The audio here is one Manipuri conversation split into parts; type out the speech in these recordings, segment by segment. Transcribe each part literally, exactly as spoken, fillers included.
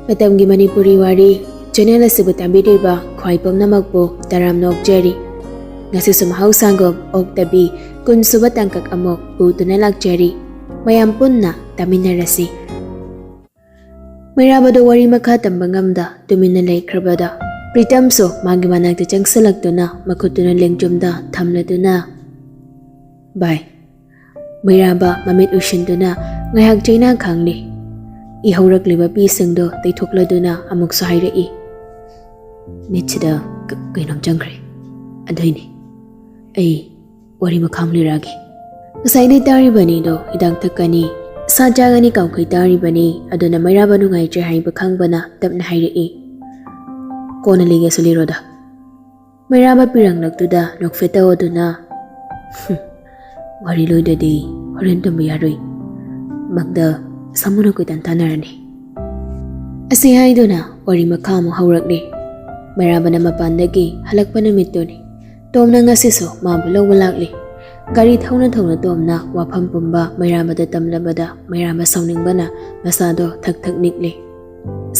ꯃꯇꯝꯒꯤ ꯃꯅꯤꯄꯨꯔꯤ ꯋꯥꯔꯤ ꯆꯦꯅꯦꯜ ꯑꯁꯤꯕꯨ ꯇꯥꯕꯤꯔꯤꯕ ꯈ꯭ꯋꯥꯏ ꯄꯨꯝꯅꯃꯛꯄꯨ ꯇꯔꯥꯝꯅ ꯑꯣꯛꯆꯔꯤ꯫ ꯉꯁꯤꯁꯨ ꯃꯍꯧꯁꯥꯒꯨꯝ ꯑꯣꯛꯇꯕꯤ ꯀꯨꯟꯁꯨꯕ ꯇꯥꯡꯀꯛ ꯑꯃꯨꯛ ꯄꯨꯗꯨꯅ ꯂꯥꯛꯆꯔꯤ꯫ ꯃꯌꯥꯝ ꯄꯨꯟꯅ ꯇꯥꯃꯤꯟꯅꯔꯁꯤ꯫ ꯃꯩꯔꯥꯕꯗꯣ ꯋꯥꯔꯤ ꯃꯈꯥ ꯇꯝꯕ ꯉꯝꯗ ꯇꯨꯃꯤꯟꯅ ꯂꯩꯈ꯭ꯔꯕꯗ ꯄ꯭ꯔꯤꯇꯝꯁꯨ ꯃꯥꯒꯤ ꯃꯅꯥꯛꯇ ꯆꯪꯁꯤꯜꯂꯛꯇꯨꯅ ꯃꯈꯨꯠꯇꯨꯅ ꯂꯦꯡꯖꯨꯝꯗ ꯊꯝꯂꯗꯨꯅ, "ꯚꯥꯏ," ꯃꯩꯔꯥꯕ ꯃꯃꯤꯠ ꯎꯏꯁꯤꯟꯗꯨꯅ ꯉꯥꯏꯍꯥꯛ ꯆꯩꯅꯥ ꯈꯥꯡꯂꯤ꯫ ꯏꯍꯧꯔꯛꯂꯤꯕ ꯄꯤꯁꯤꯡꯗꯣ ꯇꯩꯊꯣꯛꯂꯗꯨꯅ ꯑꯃꯨꯛꯁꯨ ꯍꯥꯏꯔꯛꯏ, "ꯃꯤꯠꯁꯤꯗ ꯀ-, ꯀꯩꯅꯣꯝ ꯆꯪꯈ꯭ꯔꯦ꯫ ꯑꯗꯨꯏꯅꯤ꯫ ꯑꯩ ꯋꯥꯔꯤ ꯃꯈꯥ ꯑꯃ ꯂꯤꯔꯛꯑꯒꯦ꯫ ꯉꯁꯥꯏꯗꯩ ꯇꯥꯔꯤꯕꯅꯤꯗꯣ ꯍꯤꯗꯥꯛ ꯊꯛꯀꯅꯤ, ꯁꯥ ꯆꯥꯒꯅꯤ ꯀꯥꯡꯈꯩ ꯇꯥꯔꯤꯕꯅꯤ, ꯑꯗꯨꯅ ꯃꯩꯔꯥꯕ ꯅꯨꯡꯉꯥꯏꯇ꯭ꯔꯦ ꯍꯥꯏꯕ ꯈꯪꯕꯅ ꯇꯞꯅ ꯍꯥꯏꯔꯛꯏ, 'ꯀꯣꯟꯅ ꯂꯤꯒꯦꯁꯨ ꯂꯤꯔꯣꯗ.'" ꯃꯩꯔꯥꯕ ꯄꯤꯔꯪꯂꯛꯇꯨꯗ ꯅꯣꯛꯐꯦꯠ ꯇꯧꯗꯨꯅ, "ꯍꯨꯝ, ꯋꯥꯔꯤ ꯂꯣꯏꯗ꯭ꯔꯗꯤ ꯍꯣꯔꯦꯟ ꯇꯨꯝꯕ ꯌꯥꯔꯣꯏ꯫ ꯃꯪꯗ ꯁꯥꯃꯨꯅ ꯀꯣꯏꯇꯥꯟ ꯇꯥꯟꯅꯔꯅꯤ"꯫ ꯑꯁꯤ ꯍꯥꯏꯗꯨꯅ ꯋꯥꯔꯤ ꯃꯈꯥ ꯑꯃꯨꯛ ꯍꯧꯔꯛꯂꯤ꯫ ꯃꯩꯔꯥꯕꯅ ꯃꯄꯥꯟꯗꯒꯤ ꯍꯜꯂꯛꯄ ꯅꯨꯃꯤꯠꯇꯨꯅꯤ꯫ ꯇꯣꯝꯅ ꯉꯁꯤꯁꯨ ꯃꯥꯕꯨ ꯂꯧꯕ ꯂꯥꯛꯂꯤ꯫ ꯒꯥꯔꯤ ꯊꯧꯅ ꯊꯧꯅ ꯇꯣꯝꯅ ꯋꯥꯐꯝ ꯄꯨꯝꯕ ꯃꯩꯔꯥꯕꯗ ꯇꯝꯂꯕꯗ ꯃꯩꯔꯥꯕ ꯁꯥꯎꯅꯤꯡꯕꯅ ꯃꯁꯥꯗꯣ ꯊꯛ ꯊꯛ ꯅꯤꯛꯂꯤ꯫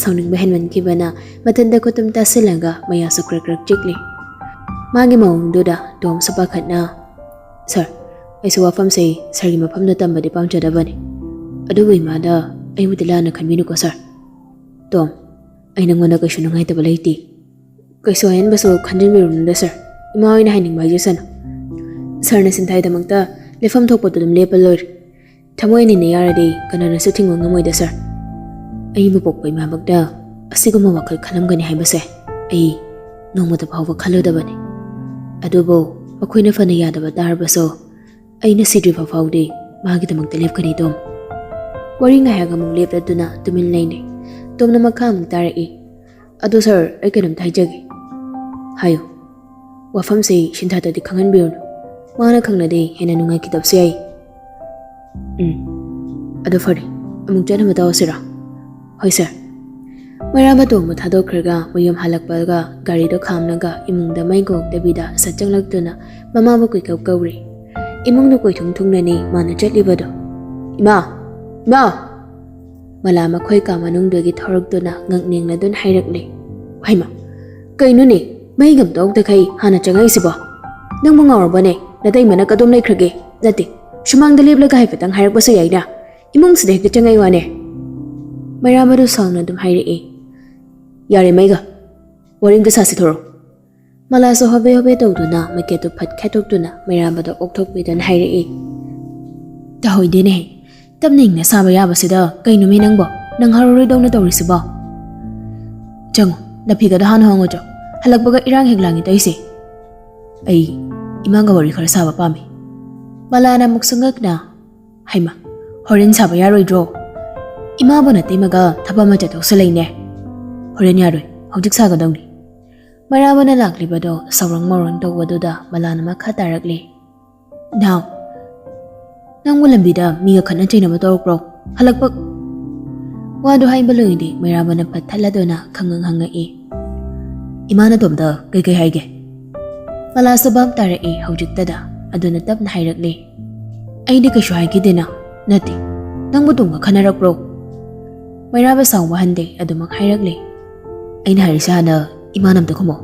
ꯁꯥꯎꯅꯤꯡꯕ ꯍꯦꯟꯃꯟꯈꯤꯕꯅ ꯃꯊꯟꯇ ꯈꯨꯇꯨꯝ ꯇꯥꯁꯤꯜꯂꯒ ꯃꯌꯥꯁꯨ ꯀ꯭ꯔꯛ ꯀ꯭ꯔꯛ ꯆꯤꯛꯂꯤ꯫ ꯃꯥꯒꯤ ꯃꯑꯣꯡꯗꯨꯗ ꯇꯣꯝꯁꯨ ꯄꯥꯈꯠꯅ, "ꯁꯥꯔ, ꯑꯩꯁꯨ ꯋꯥꯐꯝꯁꯦ ꯁꯥꯔꯒꯤ ꯃꯐꯝꯗ ꯇꯝꯕꯗꯤ ꯄꯥꯝꯖꯗꯕꯅꯤ꯫ ꯑꯗꯨꯕꯨ ꯏꯃꯥꯗ ꯑꯩꯕꯨꯗꯤ ꯂꯥꯟꯅ ꯈꯟꯕꯤꯅꯨꯀꯣ ꯁꯥꯔ꯫ ꯇꯣꯝ, ꯑꯩ ꯅꯪꯉꯣꯟꯗ ꯀꯩꯁꯨ ꯅꯨꯡꯉꯥꯏꯇꯕ ꯂꯩꯇꯦ꯫ ꯀꯩꯁꯨ ꯑꯍꯦꯟꯕꯁꯨ ꯈꯟꯖꯤꯟꯕꯤꯔꯨꯅꯨꯗ ꯁꯥꯔ꯫ ꯏꯃꯥ ꯍꯣꯏꯅ ꯍꯥꯏꯅꯤꯡꯕ ꯍꯥꯏꯖꯁꯅꯨ꯫ ꯁꯥꯔꯅ ꯁꯤꯟꯊꯥꯏꯗꯃꯛꯇ ꯂꯦꯞꯐꯝ ꯊꯣꯛꯄꯗꯨ ꯑꯗꯨꯝ ꯂꯦꯞꯄ ꯂꯣꯏꯔꯦ꯫ ꯊꯃꯣꯏ ꯑꯅꯤꯅ ꯌꯥꯔꯗꯤ ꯀꯅꯥꯅꯁꯨ ꯊꯤꯡꯕ ꯉꯝꯃꯣꯏꯗ ꯁꯥꯔ꯫ ꯑꯩꯕꯨ ꯄꯣꯛꯄ ꯏꯃꯥꯃꯛꯇ ꯑꯁꯤꯒꯨꯝꯕ ꯋꯥꯈꯜ ꯈꯜꯂꯝꯒꯅꯤ ꯍꯥꯏꯕꯁꯦ ꯑꯩ ꯅꯣꯡꯃꯇ ꯐꯥꯎꯕ ꯈꯜꯂꯨꯗꯕꯅꯤ꯫ ꯑꯗꯨꯕꯨ ꯃꯈꯣꯏꯅ ꯐꯅ ꯌꯥꯗꯕ ꯇꯥꯔꯕꯁꯨ ꯑꯩꯅ ꯁꯤꯗ꯭ꯔꯤꯕ ꯐꯥꯎꯗꯤ ꯃꯥꯒꯤꯗꯃꯛꯇ ꯂꯦꯞꯀꯅꯤ ꯇꯣꯝ"꯫ ꯋꯥꯔꯤ ꯉꯥꯏꯍꯥꯛ ꯑꯃꯨꯛ ꯂꯦꯞꯂꯗꯨꯅ ꯇꯨꯃꯤꯟ ꯂꯩꯅꯩ꯫ ꯇꯣꯝꯅ ꯃꯈꯥ ꯑꯃꯨꯛ ꯇꯥꯔꯛꯏ, "ꯑꯗꯣ ꯁꯥꯔ, ꯑꯩ ꯀꯩꯅꯣꯝꯇ ꯍꯥꯏꯖꯒꯦ"꯫ "ꯍꯥꯏꯌꯨ"꯫ "ꯋꯥꯐꯝꯁꯤ ꯁꯤꯟꯊꯥꯗꯗꯤ ꯈꯪꯍꯟꯕꯤꯔꯨꯅꯨ꯫ ꯃꯥꯅ ꯈꯪꯂꯗꯤ ꯍꯦꯟꯅ ꯅꯨꯡꯉꯥꯏꯈꯤꯗꯕꯁꯨ ꯌꯥꯏ"꯫ "ꯎꯝ, ꯑꯗꯨ ꯐꯔꯦ꯫ ꯑꯃꯨꯛ ꯆꯠꯅꯕ ꯇꯧꯔꯁꯤꯔꯣ?" "ꯍꯣꯏ ꯁꯥꯔ"꯫ ꯃꯩꯔꯥꯕ ꯇꯣꯝꯕ ꯊꯥꯗꯣꯛꯈ꯭ꯔꯒ ꯃꯌꯨꯝ ꯍꯜꯂꯛꯄꯒ ꯒꯥꯔꯤꯗꯣ ꯈꯥꯝꯂꯒ ꯏꯃꯨꯡꯗ ꯃꯩ ꯀꯣꯛꯇꯕꯤꯗ ꯁꯠ ꯆꯪꯂꯛꯇꯨꯅ ꯃꯃꯥꯕꯨ ꯀꯣꯏꯀꯧ ꯀꯧꯔꯤ꯫ ꯏꯃꯨꯡꯗ ꯀꯣꯏꯊꯨꯡ ꯊꯨꯡꯅꯅꯤ ꯃꯥꯅ ꯆꯠꯂꯤꯕꯗꯣ꯫ "ꯏꯃꯥ! ꯏꯃꯥ!" ꯃꯂꯥ ꯃꯈꯣꯏ ꯀꯥ ꯃꯅꯨꯡꯗꯒꯤ ꯊꯣꯔꯛꯇꯨꯅ ꯉꯛꯅꯤꯡꯅꯗꯨꯅ ꯍꯥꯏꯔꯛꯂꯦ꯫ "ꯍꯩꯃ, ꯀꯩꯅꯣꯅꯦ? ꯃꯩꯒ ꯑꯝꯇ ꯑꯣꯛꯇꯈꯩ ꯍꯥꯟꯅ ꯆꯪꯉꯛꯏꯁꯤꯕꯣ? ꯅꯪꯕꯨ ꯉꯥꯎꯔꯕꯅꯦ? ꯅꯇꯩꯃꯅ ꯀꯗꯣꯝ ꯂꯩꯈ꯭ꯔꯒꯦ? ꯅꯠꯇꯦ, ꯁꯨꯃꯥꯡꯗ ꯂꯦꯞꯂꯒ ꯍꯥꯏꯐꯦꯠꯇꯪ ꯍꯥꯏꯔꯛꯄꯁꯨ ꯌꯥꯏꯅ꯫ ꯏꯃꯨꯡꯁꯤꯗ ꯍꯦꯛꯇ ꯆꯪꯉꯛꯏ ꯋꯥꯅꯦ?" ꯃꯩꯔꯥꯕꯗꯨ ꯁꯥꯎꯅ ꯑꯗꯨꯝ ꯍꯥꯏꯔꯛꯏ꯫ "ꯌꯥꯔꯦ ꯃꯩꯒ, ꯋꯥꯔꯤ ꯑꯝꯇ ꯁꯥꯁꯤ ꯊꯣꯔꯛꯑꯣ꯫" ꯃꯂꯥꯁꯨ ꯍꯣꯕꯦ ꯍꯣꯕꯦ ꯇꯧꯗꯨꯅ ꯃꯩꯀꯦꯠꯇꯨ ꯐꯠ ꯈꯦꯠꯇꯣꯛꯇꯨꯅ ꯃꯩꯔꯥꯕꯗ ꯑꯣꯛꯊꯣꯛꯄꯤꯗꯨꯅ ꯍꯥꯏꯔꯛꯏ꯫ "ꯇꯥꯍꯣꯏꯗꯦꯅꯦꯍꯦ, ꯇꯞꯅ ꯏꯪꯅ ꯁꯥꯕ ꯌꯥꯕꯁꯤꯗ ꯀꯩꯅꯣꯃꯤ ꯅꯪꯕꯣ? ꯅꯪ ꯍꯔꯥꯎꯔꯣꯏꯗꯧꯅ ꯇꯧꯔꯤꯁꯤꯕꯣ? ꯆꯪꯉꯣ, ꯅꯐꯤꯒꯗꯣ ꯍꯥꯟꯅ ꯍꯣꯡꯉꯨꯆꯣ꯫ ꯍꯜꯂꯛꯄꯒ ꯏꯔꯥꯡ ꯍꯦꯛ ꯂꯥꯡꯉꯤ ꯇꯧꯏꯁꯦ꯫ ꯑꯩ ꯏꯃꯥꯒ ꯋꯥꯔꯤ ꯈꯔ ꯁꯥꯕ ꯄꯥꯝꯃꯤ꯫" ꯃꯂꯥꯅ ꯑꯃꯨꯛꯁꯨ ꯉꯛꯅ, "ꯍꯩꯃ, ꯍꯣꯔꯦꯟ ꯁꯥꯕ ꯌꯥꯔꯣꯏꯗ꯭ꯔꯣ? ꯏꯃꯥꯕꯨ ꯅꯇꯩꯃꯒ ꯊꯕꯛ ꯑꯃ ꯆꯠꯊꯣꯛꯁꯨ ꯂꯩꯅꯦ꯫" "ꯍꯣꯔꯦꯟ ꯌꯥꯔꯣꯏ, ꯍꯧꯖꯤꯛ ꯁꯥꯒꯗꯧꯅꯤ꯫" ꯃꯩꯔꯥꯕꯅ ꯂꯥꯛꯂꯤꯕꯗꯣ ꯁꯥꯎꯔꯪ ꯃꯣꯔꯣꯡ ꯇꯧꯕꯗꯨꯗ ꯃꯂꯥꯅ ꯃꯈꯥ ꯇꯥꯔꯛꯂꯤ꯫ "ꯅꯥꯎ, ꯅꯪꯕꯨ ꯂꯝꯕꯤꯗ ꯃꯤꯒ ꯈꯠꯅ ꯆꯩꯅꯕ ꯇꯧꯔꯛꯄ꯭ꯔꯣ? ꯍꯜꯂꯛꯄ..." ꯋꯥꯗꯨ ꯍꯥꯏꯕ ꯂꯣꯏꯗꯦ, ꯃꯩꯔꯥꯕꯅ ꯐꯠ ꯊꯠꯂꯗꯨꯅ ꯈꯪꯉꯪ ꯍꯪꯉꯛꯏ꯫ "ꯏꯃꯥ ꯅꯇꯣꯝꯇ ꯀꯩꯀꯩ ꯍꯥꯏꯒꯦ?" ꯃꯂꯥꯁꯨ ꯚꯥꯞ ꯇꯥꯔꯛꯏ ꯍꯧꯖꯤꯛꯇꯗ, ꯑꯗꯨꯅ ꯇꯞꯅ ꯍꯥꯏꯔꯛꯂꯤ꯫ "ꯑꯩꯗꯤ ꯀꯩꯁꯨ ꯍꯥꯏꯈꯤꯗꯦꯅ꯫ ꯅꯠꯇꯦ, ꯅꯪꯕꯨ ꯇꯣꯝꯒ ꯈꯟꯅꯔꯛꯄ꯭ꯔꯣ?" ꯃꯩꯔꯥꯕ ꯁꯥꯎꯕ ꯍꯟꯗꯦ, ꯑꯗꯨꯃꯛ ꯍꯥꯏꯔꯛꯂꯤ꯫ "ꯑꯩꯅ ꯍꯥꯏꯔꯤꯁꯦ ꯍꯥꯟꯅ ꯏꯃꯥꯅ ꯑꯝꯇ ꯈꯨꯝꯃꯣ꯫"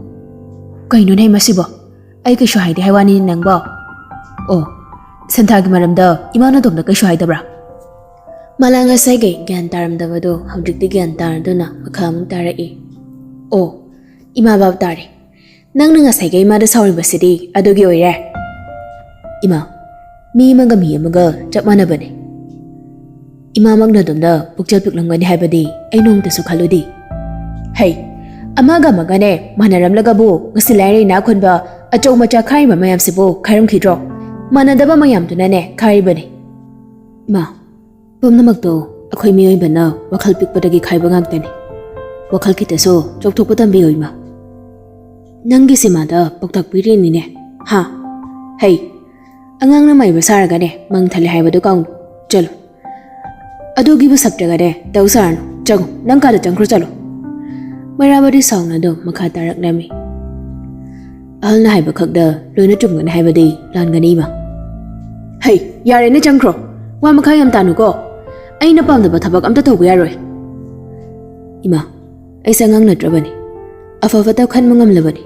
"ꯀꯩꯅꯣꯅꯦ ꯃꯁꯤꯕꯣ? ꯑꯩ ꯀꯩꯁꯨ ꯍꯥꯏꯗꯦ ꯍꯥꯏ ꯋꯥꯅꯤ ꯅꯪꯕꯣ꯫ ꯑꯣ, ꯁꯦꯟꯊꯥꯒꯤ ꯃꯔꯝꯗ ꯏꯃꯥꯅ ꯑꯗꯣꯝꯗ ꯀꯩꯁꯨ ꯍꯥꯏꯗꯕ꯭ꯔꯥ?" ꯃꯂꯥ ꯉꯁꯥꯏꯒꯤ ꯒ꯭ꯌꯥꯟ ꯇꯥꯔꯝꯗꯕꯗꯣ ꯍꯧꯖꯤꯛꯇꯤ ꯒ꯭ꯌꯥꯟ ꯇꯥꯔꯗꯨꯅ ꯃꯈꯥ ꯑꯃꯨꯛ ꯇꯥꯔꯛꯏ꯫ "ꯑꯣ, ꯏꯃꯥ ꯚꯥꯞ ꯇꯥꯔꯦ꯫ ꯅꯪꯅ ꯉꯁꯥꯏꯒꯩ ꯏꯃꯥꯗ ꯁꯥꯎꯔꯤꯕꯁꯤꯗꯤ ꯑꯗꯨꯒꯤ ꯑꯣꯏꯔꯦ꯫" "ꯏꯃꯥ, ꯃꯤ ꯑꯃꯒ ꯃꯤ ꯑꯃꯒ ꯆꯞ ꯃꯥꯟꯅꯕꯅꯦ꯫ ꯏꯃꯥꯃꯛꯅ ꯑꯗꯣꯝꯗ ꯄꯨꯛꯆꯦꯜ ꯄꯤꯛꯂꯝꯒꯅꯤ ꯍꯥꯏꯕꯗꯤ ꯑꯩ ꯅꯣꯡꯃꯇꯁꯨ ꯈꯜꯂꯨꯗꯦ꯫" "ꯍꯩ, ꯑꯃꯒ ꯑꯃꯒꯅꯦ ꯃꯥꯟꯅꯔꯝꯂꯒꯕꯨ ꯉꯁꯤ ꯂꯥꯏꯔ ꯏꯅꯥꯛ ꯈꯨꯟꯕ ꯑꯆꯧ ꯃꯆꯥ ꯈꯥꯏꯔꯤꯕ ꯃꯌꯥꯝꯁꯤꯕꯨ ꯈꯥꯏꯔꯝꯈꯤꯗ꯭ꯔꯣ? ꯃꯥꯟꯅꯗꯕ ꯃꯌꯥꯝꯗꯨꯅꯅꯦ ꯈꯥꯏꯔꯤꯕꯅꯤ꯫" "ꯏꯃꯥ, ꯄꯨꯝꯅꯃꯛꯇꯣ ꯑꯩꯈꯣꯏ ꯃꯤꯑꯣꯏꯕꯅ ꯋꯥꯈꯜ ꯄꯤꯛꯄꯗꯒꯤ ꯈꯥꯏꯕ ꯉꯥꯛꯇꯅꯤ꯫ ꯋꯥꯈꯜ ꯈꯤꯇꯁꯨ ꯆꯥꯎꯊꯣꯛꯄ ꯇꯝꯕꯤꯌꯨ ꯏꯃꯥ꯫" "ꯅꯪꯒꯤ ꯁꯤꯃꯥꯗ ꯄꯥꯎꯇꯥꯛ ꯄꯤꯔꯤꯅꯤꯅꯦ, ꯍꯥ? ꯍꯩ, ꯑꯉꯥꯡꯅ ꯃꯥꯏꯕ ꯁꯥꯔꯒꯅꯦ ꯃꯪ ꯊꯜꯂꯦ ꯍꯥꯏꯕꯗꯨ ꯀꯥꯎꯅꯨ꯫ ꯆꯠꯂꯨ꯫ ꯑꯗꯨꯒꯤꯕꯨ ꯁꯞꯇ꯭ꯔꯒꯅꯦ ꯇꯧ ꯁꯥꯔꯅꯨ꯫ ꯆꯪꯉꯨ, ꯅꯪ ꯀꯥꯗ ꯆꯪꯈ꯭ꯔꯣ, ꯆꯠꯂꯨ꯫" ꯃꯩꯔꯥꯕꯗꯤ ꯁꯥꯎꯅ ꯑꯗꯨꯝ ꯃꯈꯥ ꯇꯥꯔꯛꯂꯝꯃꯤ꯫ "ꯑꯍꯜꯅ ꯍꯥꯏꯕ ꯈꯛꯇ ꯂꯣꯏꯅ ꯆꯨꯝꯒꯅꯤ ꯍꯥꯏꯕꯗꯤ ꯂꯥꯟꯒꯅꯤ ꯏꯃꯥ꯫" "ꯍꯩ, ꯌꯥꯔꯦꯅꯦ, ꯆꯪꯈ꯭ꯔꯣ꯫ ꯋꯥ ꯃꯈꯥ ꯌꯥꯝ ꯇꯥꯅꯨꯀꯣ꯫ ꯑꯩꯅ ꯄꯥꯝꯗꯕ ꯊꯕꯛ ꯑꯝꯇ ꯇꯧꯕ ꯌꯥꯔꯣꯏ꯫ ꯏꯃꯥ, ꯑꯩꯁꯦ ꯑꯉꯥꯡ ꯅꯠꯇ꯭ꯔꯕꯅꯤ꯫ ꯑꯐ ꯐꯠꯇ ꯈꯟꯕ ꯉꯝꯂꯕꯅꯤ꯫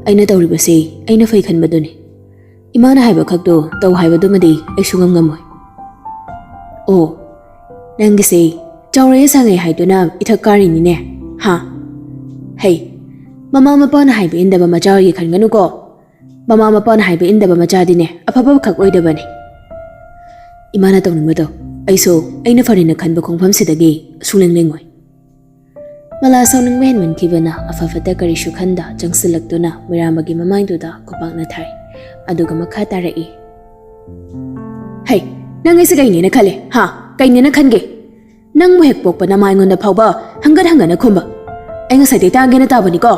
ꯑꯩꯅ ꯇꯧꯔꯤꯕꯁꯤ ꯑꯩꯅ ꯐꯩ ꯈꯟꯕꯗꯨꯅꯤ꯫ ꯏꯃꯥꯅ ꯍꯥꯏꯕ ꯈꯛꯇꯣ ꯇꯧ ꯍꯥꯏꯕꯗꯨꯃꯗꯤ ꯑꯩ ꯁꯨꯡꯉꯝ ꯉꯝꯃꯣꯏ꯫ ꯑꯣ, ꯅꯪꯒꯤꯁꯦ ꯆꯥꯎꯔꯛꯑꯦ ꯁꯥꯡꯉꯦ ꯍꯥꯏꯗꯨꯅ ꯏꯊꯛ ꯀꯥꯔꯤꯅꯤꯅꯦ, ꯍꯥ? ꯍꯩ, ꯃꯃꯥ ꯃꯄꯥꯅ ꯍꯥꯏꯕ ꯏꯟꯗꯕ ꯃꯆꯥ ꯑꯣꯏꯒꯦ ꯈꯟꯒꯅꯨꯀꯣ꯫ ꯃꯃꯥ ꯃꯄꯥꯅ ꯍꯥꯏꯕ ꯏꯟꯗꯕ ꯃꯆꯥꯗꯤꯅꯦ ꯑꯐꯕ ꯈꯛ ꯑꯣꯏꯗꯕꯅꯤ꯫ ꯏꯃꯥꯅ ꯇꯧꯅꯤꯡꯕꯗꯣ ꯑꯩꯁꯨ ꯑꯩꯅ ꯐꯔꯦꯅ ꯈꯟꯕ ꯈꯣꯡꯐꯝꯁꯤꯗꯒꯤ ꯁꯨꯡꯂꯦꯡ ꯂꯦꯡꯉꯣꯏ꯫ ꯃꯂꯥ ꯁꯥꯎꯅꯤꯡꯕ ꯍꯦꯟꯃꯟꯈꯤꯕꯅ ꯑꯐ ꯐꯠꯇ ꯀꯔꯤꯁꯨ ꯈꯟꯗ ꯆꯪꯁꯤꯜꯂꯛꯇꯨꯅ ꯃꯩꯔꯥꯝꯕꯒꯤ ꯃꯃꯥꯏꯗꯨꯗ ꯈꯨꯄꯥꯛꯅ ꯊꯥꯏ꯫ ꯑꯗꯨꯒ ꯃꯈꯥ ꯇꯥꯔꯛꯏ꯫ ꯍꯩ, ꯅꯪ ꯑꯩꯁꯦ ꯀꯩꯅꯦꯅ ꯈꯜꯂꯦ, ꯍꯥ? ꯀꯩꯅꯦꯅ ꯈꯟꯒꯦ? ꯅꯪꯕꯨ ꯍꯦꯛ ꯄꯣꯛꯄ ꯅꯃꯥ ꯑꯩꯉꯣꯟꯗ ꯐꯥꯎꯕ ꯍꯪꯒꯠ ꯍꯪꯒꯠꯅ ꯈꯨꯝꯕ꯫ ꯑꯩ ꯉꯁꯥꯏꯗꯩ ꯇꯥꯡꯒꯦꯅ ꯇꯥꯕꯅꯤꯀꯣ꯫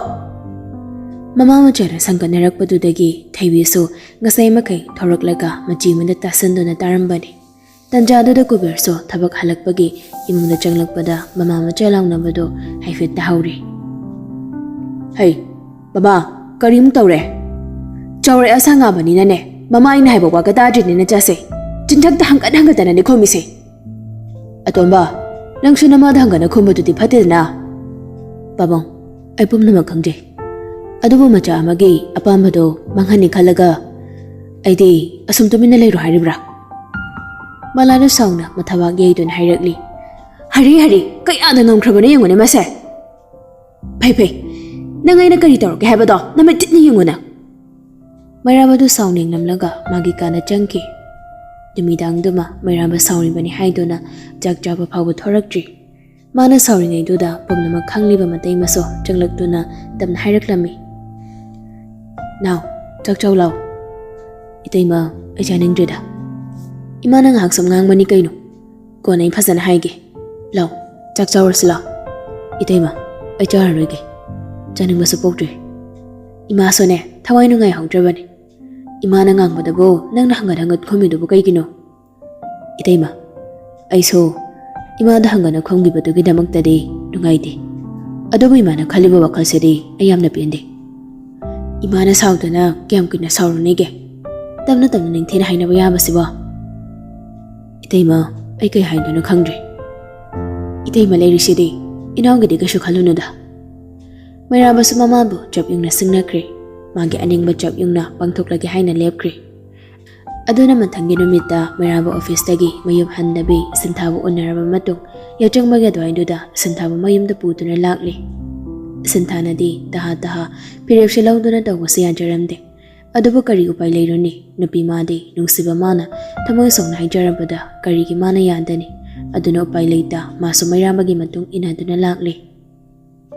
ꯃꯃꯥ ꯃꯆꯥꯅ ꯁꯪꯒꯠꯅꯔꯛꯄꯗꯨꯗꯒꯤ ꯊꯩꯕꯤꯁꯨ ꯉꯁꯥꯏ ꯃꯈꯩ ꯊꯣꯔꯛꯂꯒ ꯃꯆꯤ ꯑꯃꯗ ꯇꯥꯁꯟꯗꯨꯅ ꯇꯥꯔꯝꯕꯅꯤ꯫ ꯇꯟꯖꯥꯗꯨꯗ ꯀꯨꯕꯦꯔꯁꯨ ꯊꯕꯛ ꯍꯜꯂꯛꯄꯒꯤ ꯏꯃꯨꯡꯗ ꯆꯪꯂꯛꯄꯗ ꯃꯃꯥ ꯃꯆꯥ ꯂꯥꯎꯅꯕꯗꯨ ꯍꯥꯏꯐꯦꯠ ꯇꯥꯍꯧꯔꯦ꯫ ꯍꯩ, ꯕꯕꯥ, ꯀꯔꯤꯃꯨꯛ ꯇꯧꯔꯦ? ꯆꯥꯎꯔꯛꯑꯦ ꯁꯥꯡꯉꯛꯑꯕꯅꯤꯅꯅꯦ, ꯃꯃꯥ ꯑꯩꯅ ꯍꯥꯏꯕ ꯋꯥꯒ ꯇꯥꯗ꯭ꯔꯤꯅꯦ ꯅꯆꯥꯁꯦ꯫ ꯆꯤꯟꯊꯛꯇ ꯍꯪꯒꯠ ꯍꯪꯒꯠꯇꯅꯅꯦ ꯈꯨꯝꯃꯤꯁꯦ꯫ ꯑꯇꯣꯝꯕ, ꯅꯪꯁꯨ ꯅꯃꯥꯗ ꯍꯪꯒꯠꯅ ꯈꯨꯝꯕꯗꯨꯗꯤ ꯐꯠꯇꯦꯗꯅ꯫ ꯄꯥꯕꯨꯡ, ꯑꯩ ꯄꯨꯝꯅꯃꯛ ꯈꯪꯖꯩ꯫ ꯑꯗꯨꯕꯨ ꯃꯆꯥ ꯑꯃꯒꯤ ꯑꯄꯥꯝꯕꯗꯣ ꯃꯥꯡꯍꯟꯅꯤ ꯈꯜꯂꯒ ꯑꯩꯗꯤ ꯑꯁꯨꯝ ꯇꯨꯃꯤꯟꯅ ꯂꯩꯔꯣ ꯍꯥꯏꯔꯤꯕ꯭ꯔꯥ? ꯃꯂꯥꯅ ꯁꯥꯎꯅ ꯃꯊꯕꯥꯛ ꯌꯩꯗꯨꯅ ꯍꯥꯏꯔꯛꯂꯤ꯫ ꯍꯔꯤ, ꯍꯔꯤ, ꯀꯌꯥꯗ ꯉꯝꯈ꯭ꯔꯕꯅꯣ ꯌꯦꯡꯉꯨꯅꯦ ꯃꯁꯦ꯫ ꯐꯩ, ꯐꯩ, ꯅꯪ ꯑꯩꯅ ꯀꯔꯤ ꯇꯧꯔꯛꯀꯦ ꯍꯥꯏꯕꯗꯣ ꯅꯃꯤꯠ ꯇꯤꯠꯅ ꯌꯦꯡꯉꯨꯅꯦ꯫ ꯃꯩꯔꯥꯕꯗꯨ ꯁꯥꯎꯅꯤꯡꯂꯝꯂꯒ ꯃꯥꯒꯤ ꯀꯥꯅ ꯆꯪꯈꯤ꯫ ꯅꯨꯃꯤꯗꯥꯡꯗꯨꯃ ꯃꯩꯔꯥꯕ ꯁꯥꯎꯔꯤꯕꯅꯤ ꯍꯥꯏꯗꯨꯅ ꯆꯥꯛ ꯆꯥꯕ ꯐꯥꯎꯕ ꯊꯣꯔꯛꯇ꯭ꯔꯤ꯫ ꯃꯥꯅ ꯁꯥꯎꯔꯤꯉꯩꯗꯨꯗ ꯄꯨꯝꯅꯃꯛ ꯈꯪꯂꯤꯕ ꯃꯇꯩꯃꯁꯨ ꯆꯪꯂꯛꯇꯨꯅ ꯇꯞꯅ ꯍꯥꯏꯔꯛꯂꯝꯃꯤ꯫ "ꯅꯥꯎ, ꯆꯥꯛ ꯆꯥꯎ ꯂꯥꯎ꯫" "ꯏꯇꯩꯃ, ꯑꯩ ꯆꯥꯅꯤꯡꯗ꯭ꯔꯦꯗ꯫ ꯏꯃꯥꯅ ꯉꯥꯏꯍꯥꯛ ꯁꯨꯝ ꯉꯥꯡꯕꯅꯤ ꯀꯩꯅꯣ꯫ ꯀꯣꯟꯅ ꯑꯩ ꯐꯖꯅ ꯍꯥꯏꯒꯦ꯫ ꯂꯥꯎ, ꯆꯥꯛ ꯆꯥꯎꯔꯁꯤ ꯂꯥꯎ꯫" "ꯏꯇꯩꯃ, ꯑꯩ ꯆꯥꯔꯔꯣꯏꯒꯦ꯫ ꯆꯥꯅꯤꯡꯕꯁꯨ ꯄꯣꯛꯇ꯭ꯔꯦ꯫ ꯏꯃꯥꯁꯨꯅꯦ, ꯊꯋꯥꯏ ꯅꯨꯡꯉꯥꯏꯍꯧꯗ꯭ꯔꯕꯅꯤ꯫ ꯏꯃꯥꯅ ꯉꯥꯡꯕꯗꯕꯨ ꯅꯪꯅ ꯍꯪꯒꯠ ꯍꯪꯒꯠ ꯈꯨꯝꯃꯤꯗꯨꯕꯨ ꯀꯩꯒꯤꯅꯣ?" "ꯏꯇꯩꯃ, ꯑꯩꯁꯨ ꯏꯃꯥꯗ ꯍꯪꯒꯠꯅ ꯈꯨꯝꯈꯤꯕꯗꯨꯒꯤꯗꯃꯛꯇꯗꯤ ꯅꯨꯡꯉꯥꯏꯇꯦ꯫ ꯑꯗꯨꯕꯨ ꯏꯃꯥꯅ ꯈꯜꯂꯤꯕ ꯋꯥꯈꯜꯁꯤꯗꯤ ꯑꯩ ꯌꯥꯝꯅ ꯄꯦꯟꯗꯦ꯫ ꯏꯃꯥꯅ ꯁꯥꯎꯗꯅ ꯀꯌꯥꯝ ꯀꯨꯏꯅ ꯁꯥꯎꯔꯨꯅꯤꯒꯦ? ꯇꯞꯅ ꯇꯞꯅ ꯅꯤꯡꯊꯤꯅ ꯍꯥꯏꯅꯕ ꯌꯥꯕꯁꯤꯕꯣ?" "ꯏꯇꯩꯃ, ꯑꯩ ꯀꯩ ꯍꯥꯏꯗꯣꯏꯅꯣ ꯈꯪꯗ꯭ꯔꯦ꯫ ꯏꯇꯩꯃ ꯂꯩꯔꯤꯁꯤꯗꯤ, ꯏꯅꯥꯎꯒꯤꯗꯤ ꯀꯩꯁꯨ ꯈꯜꯂꯨꯅꯨꯗ꯫ ꯃꯩꯔꯥꯕꯁꯨ ꯃꯃꯥꯕꯨ ꯆꯞ ꯌꯨꯡꯅ ꯁꯤꯡꯅꯈ꯭ꯔꯦ꯫ ꯃꯥꯒꯤ ꯑꯅꯤꯡꯕ ꯆꯞ ꯌꯨꯡꯅ ꯄꯥꯡꯊꯣꯛꯂꯒꯦ ꯍꯥꯏꯅ ꯂꯦꯞꯈ꯭ꯔꯦ꯫ ꯑꯗꯨꯅ ꯃꯊꯪꯒꯤ ꯅꯨꯃꯤꯠꯇ ꯃꯩꯔꯥꯕ ꯑꯣꯐꯤꯁꯇꯒꯤ ꯃꯌꯨꯝ ꯍꯟꯗꯕꯤ ꯁꯤꯟꯊꯥꯕꯨ ꯎꯅꯔꯕ ꯃꯇꯨꯡ, ꯌꯥꯆꯪꯕꯒꯤ ꯑꯗꯨꯋꯥꯏꯗꯨꯗ ꯁꯤꯟꯊꯥꯕꯨ ꯃꯌꯨꯝꯗ ꯄꯨꯗꯨꯅ ꯂꯥꯛꯂꯤ꯫ ꯁꯤꯟꯊꯥꯅꯗꯤ ꯇꯍꯥ ꯇꯍꯥ ꯐꯤꯔꯦꯞꯁꯦ ꯂꯧꯗꯨꯅ ꯇꯧꯕꯁꯨ ꯌꯥꯖꯔꯝꯗꯦ꯫ ꯑꯗꯨꯕꯨ ꯀꯔꯤ ꯎꯄꯥꯏ ꯂꯩꯔꯨꯅꯤ? ꯅꯨꯄꯤ ꯃꯥꯗꯤ ꯅꯨꯡꯁꯤꯕ ꯃꯥꯅ ꯊꯃꯣꯏ ꯁꯣꯛꯅ ꯍꯥꯏꯖꯔꯕꯗ ꯀꯔꯤꯒꯤ ꯃꯥꯅ ꯌꯥꯗꯅꯤ? ꯑꯗꯨꯅ ꯎꯄꯥꯏ ꯂꯩꯇ ꯃꯥꯁꯨ ꯃꯩꯔꯥꯕꯒꯤ ꯃꯇꯨꯡ ꯏꯟꯅꯗꯨꯅ ꯂꯥꯛꯂꯤ꯫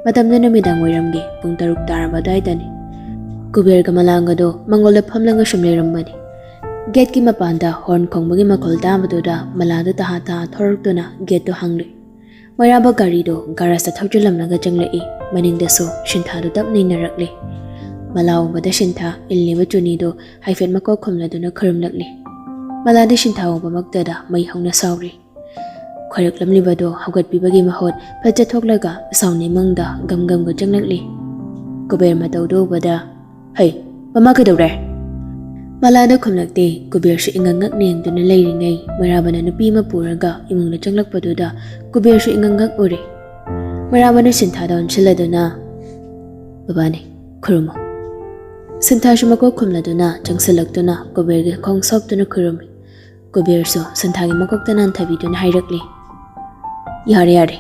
ꯃꯇꯝꯗꯨ ꯅꯨꯃꯤꯗꯥꯡ ꯋꯥꯏꯔꯝꯒꯤ ꯄꯨꯡ ꯇꯔꯨꯛ ꯇꯥꯔꯕ ꯑꯗꯨꯋꯥꯏꯗꯅꯤ꯫ ꯀꯨꯕꯦꯔꯒ ꯃꯂꯥꯡꯒꯗꯣ ꯃꯪꯒꯣꯜꯗ ꯐꯝꯂꯒ ꯁꯨꯝ ꯂꯩꯔꯝꯕꯅꯤ꯫ ꯒꯦꯠꯀꯤ ꯃꯄꯥꯟꯗ ꯍꯣꯔꯟ ꯈꯣꯡꯕꯒꯤ ꯃꯈꯣꯜ ꯇꯥꯕꯗꯨꯗ ꯃꯂꯥꯗꯨ ꯇꯍꯥ ꯇꯍꯥ ꯊꯣꯔꯛꯇꯨꯅ ꯒꯦꯠꯇꯨ ꯍꯥꯡꯂꯤ꯫ ꯃꯩꯔꯥꯕ ꯒꯥꯔꯤꯗꯣ ꯒꯥꯔꯥꯖꯇ ꯊꯧꯖꯤꯜꯂꯝꯂꯒ ꯆꯪꯂꯛꯏ꯫ ꯃꯅꯤꯡꯗꯁꯨ ꯁꯤꯟꯊꯥꯗꯨ ꯇꯞꯅ ꯏꯟꯅꯔꯛꯂꯤ꯫ ꯃꯂꯥ ꯎꯕꯗ ꯁꯤꯟꯊꯥ ꯏꯜꯂꯤꯕ ꯆꯨꯅꯤꯗꯨ ꯍꯥꯏꯐꯦꯠ ꯃꯀꯣꯛ ꯈꯨꯝꯂꯗꯨꯅ ꯈꯨꯔꯨꯝꯂꯛꯂꯤ꯫ ꯃꯂꯥꯗꯤ ꯁꯤꯟꯊꯥ ꯎꯕꯃꯛꯇꯗ ꯃꯩ ꯍꯧꯅ ꯁꯥꯎꯔꯤ꯫ ꯈꯣꯏꯔꯛꯂꯝꯂꯤꯕꯗꯨ ꯍꯧꯒꯠꯄꯤꯕꯒꯤ ꯃꯍꯨꯠ ꯐꯠ ꯆꯠꯊꯣꯛꯂꯒ ꯁꯥꯎꯅ ꯏꯃꯨꯡꯗ ꯒꯝ ꯒꯝꯒ ꯆꯪꯂꯛꯂꯤ꯫ ꯀꯨꯕꯦꯔ ꯃꯇꯧꯗꯨ ꯎꯕꯗ, "ꯍꯩ, ꯃꯃꯥ ꯀꯩꯗꯧꯔꯦ?" ꯃꯂꯥꯗ ꯈꯨꯝꯂꯛꯇꯦ꯫ ꯀꯨꯕꯦꯔꯁꯨ ꯏꯉꯛ ꯉꯛꯅ ꯌꯦꯡꯗꯨꯅ ꯂꯩꯔꯤꯉꯩ ꯃꯩꯔꯥꯕꯅ ꯅꯨꯄꯤ ꯑꯃ ꯄꯨꯔꯒ ꯏꯃꯨꯡꯗ ꯆꯪꯂꯛꯄꯗꯨꯗ ꯀꯨꯕꯦꯔꯁꯨ ꯏꯉꯛ ꯉꯛ ꯎꯔꯦ꯫ ꯃꯩꯔꯥꯕꯅ ꯁꯤꯟꯊꯥꯗ ꯑꯣꯟꯁꯤꯜꯂꯗꯨꯅ, "ꯕꯕꯥꯅꯦ, ꯈꯨꯔꯨꯝꯃꯣ꯫" ꯁꯤꯟꯊꯥꯁꯨ ꯃꯀꯣꯛ ꯈꯨꯝꯂꯗꯨꯅ ꯆꯪꯁꯤꯜꯂꯛꯇꯨꯅ ꯀꯨꯕꯦꯔꯒꯤ ꯈꯣꯡ ꯁꯣꯛꯇꯨꯅ ꯈꯨꯔꯨꯝꯃꯤ꯫ ꯀꯨꯕꯦꯔꯁꯨ ꯁꯤꯟꯊꯥꯒꯤ ꯃꯀꯣꯛꯇ ꯅꯥꯟꯊꯕꯤꯗꯨꯅ ꯍꯥꯏꯔꯛꯂꯤ, "ꯌꯥꯔꯦ, ꯌꯥꯔꯦ꯫"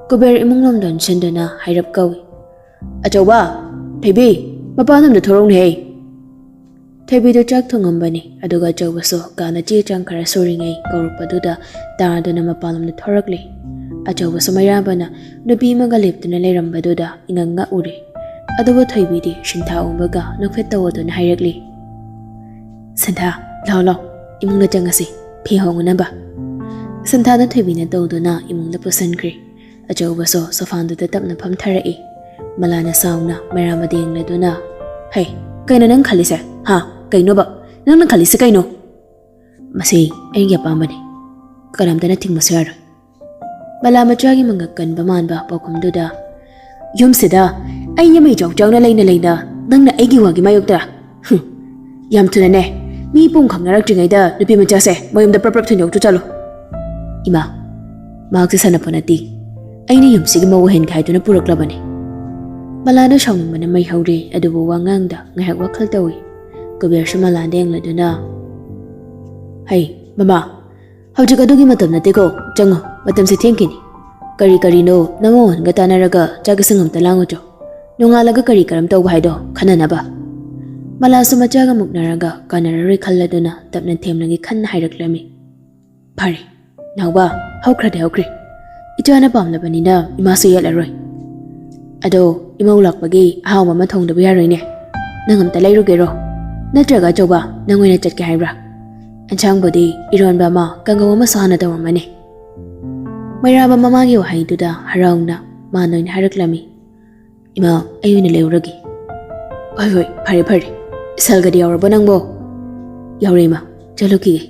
ꯀꯨꯕꯦꯔ ꯏꯃꯨꯡ ꯂꯣꯝꯗ ꯑꯣꯟꯁꯤꯟꯗꯨꯅ ꯍꯥꯏꯔꯞ ꯀꯧꯏ, "ꯑꯆꯧꯕ, ꯊꯣꯏꯕꯤ, ꯃꯄꯥꯟꯂꯣꯝꯗ ꯊꯣꯔꯛꯎꯅꯦꯍꯦ꯫" ꯊꯣꯏꯕꯤꯗꯨ ꯆꯥꯛ ꯊꯣꯡꯉꯝꯕꯅꯤ, ꯑꯗꯨꯒ ꯑꯆꯧꯕꯁꯨ ꯀꯥꯅ ꯆꯦ ꯆꯥꯡ ꯈꯔ ꯁꯨꯔꯤꯉꯩ ꯀꯧꯔꯛꯄꯗꯨꯗ ꯇꯥꯗꯨꯅ ꯃꯄꯥꯟꯂꯣꯝꯗ ꯊꯣꯔꯛꯂꯤ꯫ ꯑꯆꯧꯕꯁꯨ ꯃꯩꯔꯥꯕꯅ ꯅꯨꯄꯤ ꯑꯃꯒ ꯂꯦꯞꯇꯨꯅ ꯂꯩꯔꯝꯕꯗꯨꯗ ꯏꯉꯛ ꯉꯛꯎꯔꯦ꯫ ꯑꯗꯨꯕꯨ ꯊꯣꯏꯕꯤꯗꯤ ꯁꯤꯟꯊꯥ ꯎꯕꯒ ꯅꯣꯛꯐꯦꯠ ꯇꯧꯗꯨꯅ ꯍꯥꯏꯔꯛꯂꯤ, "ꯁꯤꯟꯊꯥ, ꯂꯥꯎ ꯂꯥꯎ, ꯏꯃꯨꯡꯗ ꯆꯪꯉꯁꯤ, ꯐꯤ ꯍꯣꯡꯉꯨꯅꯕ꯫" ꯁꯤꯟꯊꯥꯗ ꯊꯣꯏꯕꯤꯅ ꯇꯧꯗꯨꯅ ꯏꯃꯨꯡꯗ ꯄꯨꯁꯤꯟꯈ꯭ꯔꯦ꯫ ꯑꯆꯧꯕꯁꯨ ꯁꯣꯐꯥꯟꯗꯨꯗ ꯇꯞꯅ ꯐꯝꯊꯔꯛꯏ꯫ ꯃꯂꯥꯅ ꯁꯥꯎꯅ ꯃꯩꯔꯥꯕꯗ ꯌꯦꯡꯂꯗꯨꯅ, "ꯍꯩ, ꯀꯩꯅꯣ ꯅꯪ ꯈꯜꯂꯤꯁꯦ? ꯍꯥ? ꯀꯩꯅꯣꯕ? ꯅꯪꯅ ꯈꯜꯂꯤꯁꯦ ꯀꯩꯅꯣ?" "ꯃꯁꯤ ꯑꯩꯒꯤ ꯑꯄꯥꯝꯕꯅꯤ, ꯀꯅꯥꯝꯇꯅ ꯊꯤꯡꯕꯁꯨ ꯌꯥꯔꯣꯏ꯫" ꯃꯂꯥ ꯃꯆꯥꯒꯤ ꯃꯉꯛ ꯀꯟꯕ ꯃꯥꯟꯕ ꯄꯥꯎꯈꯨꯝꯗꯨꯗ, "ꯌꯨꯝꯁꯤꯗ ꯑꯩ ꯑꯃ ꯏꯆꯥꯎ ꯆꯥꯎꯅ ꯂꯩꯅ ꯂꯩꯅ ꯅꯪꯅ ꯑꯩꯒꯤ ꯋꯥꯒꯤ ꯃꯥꯌꯣꯛꯇ? ꯍꯨꯝ, ꯌꯥꯝ ꯊꯨꯅꯅꯦ, ꯃꯤ ꯄꯨꯝ ꯈꯪꯅꯔꯛꯇ꯭ꯔꯤꯉꯩꯗ ꯅꯨꯄꯤ ꯃꯆꯥꯁꯦ ꯃꯌꯨꯝꯗ ꯄ꯭ꯔꯞ ꯄ꯭ꯔꯞ ꯊꯤꯟꯗꯣꯛꯇꯨ ꯆꯠꯂꯨ꯫" "ꯏꯃꯥ, ꯃꯍꯥꯛꯁꯦ ꯁꯥꯟꯅꯄꯣꯠ ꯅꯠꯇꯦ꯫ ꯑꯩꯅ ꯌꯨꯝꯁꯤꯒꯤ ꯃꯧ ꯑꯣꯏꯍꯟꯒꯦ ꯍꯥꯏꯗꯨꯅ ꯄꯨꯔꯛꯂꯕꯅꯤ꯫" ꯃꯂꯥꯗꯣ ꯁꯥꯎꯅꯤꯡꯕꯅ ꯃꯩ ꯍꯧꯔꯦ, ꯑꯗꯨꯕꯨ ꯋꯥꯉꯥꯡꯗ ꯉꯥꯏꯍꯥꯛ ꯋꯥꯈꯜ ꯇꯧꯏ꯫ ꯀꯨꯕꯦꯔꯁꯨ ꯃꯂꯥꯗ ꯌꯦꯡꯂꯗꯨꯅ, "ꯍꯩ, ꯃꯃꯥ, ꯍꯧꯖꯤꯛ ꯑꯗꯨꯒꯤ ꯃꯇꯝ ꯅꯠꯇꯦꯀꯣ꯫ ꯆꯪꯉꯣ, ꯃꯇꯝꯁꯦ ꯊꯦꯡꯈꯤꯅꯤ꯫ ꯀꯔꯤ ꯀꯔꯤꯅꯣ ꯅꯃꯧ ꯑꯍꯟꯒ ꯇꯥꯟꯅꯔꯒ ꯆꯥꯛ ꯏꯁꯤꯡ ꯑꯝꯇ ꯂꯥꯡꯉꯨꯆꯣ꯫ ꯅꯣꯡꯉꯥꯜꯂꯒ ꯀꯔꯤ ꯀꯔꯝ ꯇꯧꯕ ꯍꯥꯏꯗꯣ ꯈꯟꯅꯅꯕ꯫" ꯃꯂꯥꯁꯨ ꯃꯆꯥꯒ ꯃꯨꯛꯅꯔꯒ ꯀꯥꯟꯅꯔꯔꯣꯏ ꯈꯜꯂꯗꯨꯅ ꯇꯞꯅ ꯊꯦꯝꯂꯒꯦ ꯈꯟꯅ ꯍꯥꯏꯔꯛꯂꯝꯃꯤ꯫ "ꯐꯔꯦ, ꯅꯥꯎꯕ, ꯍꯧꯈ꯭ꯔꯗꯤ ꯍꯧꯈ꯭ꯔꯦ꯫ ꯏꯆꯥꯅ ꯄꯥꯝꯂꯕꯅꯤꯅ ꯏꯃꯥꯁꯨ ꯌꯦꯠꯂꯔꯣꯏ꯫ ꯑꯗꯣ ꯏꯃꯧ ꯂꯥꯛꯄꯒꯤ ꯑꯍꯥꯎꯕ ꯑꯃ ꯊꯣꯡꯗꯕ ꯌꯥꯔꯣꯏꯅꯦ꯫ ꯅꯪ ꯑꯝꯇ ꯂꯩꯔꯨꯒꯦꯔꯣ? ꯅꯠꯇ꯭ꯔꯒ ꯑꯆꯧꯕ, ꯅꯪ ꯑꯣꯏꯅ ꯆꯠꯀꯦ ꯍꯥꯏꯕ꯭ꯔꯥ? ꯑꯦꯟꯁꯥꯡꯕꯨꯗꯤ ꯏꯔꯣꯟꯕ ꯑꯃ, ꯀꯥꯡꯒꯧ ꯑꯃꯁꯨ ꯍꯥꯟꯅ ꯇꯧꯔꯝꯃꯅꯤ꯫" ꯃꯩꯔꯥꯕ ꯃꯃꯥꯒꯤ ꯋꯥꯍꯩꯗꯨꯗ ꯍꯔꯥꯎꯅ ꯃꯥꯟ ꯑꯣꯏꯅ ꯍꯥꯏꯔꯛꯂꯝꯃꯤ꯫ "ꯏꯃꯥ, ꯑꯩ ꯑꯣꯏꯅ ꯂꯩꯔꯨꯔꯒꯦ꯫" "ꯍꯣꯏ, ꯍꯣꯏ, ꯐꯔꯦ, ꯐꯔꯦ꯫ ꯏꯁꯜꯒꯗꯤ ꯌꯥꯎꯔꯕꯣ ꯅꯪꯕꯣ?" "ꯌꯥꯎꯔꯦ, ꯏꯃꯥ꯫ ꯆꯠꯂꯨꯈꯤꯒꯦ꯫"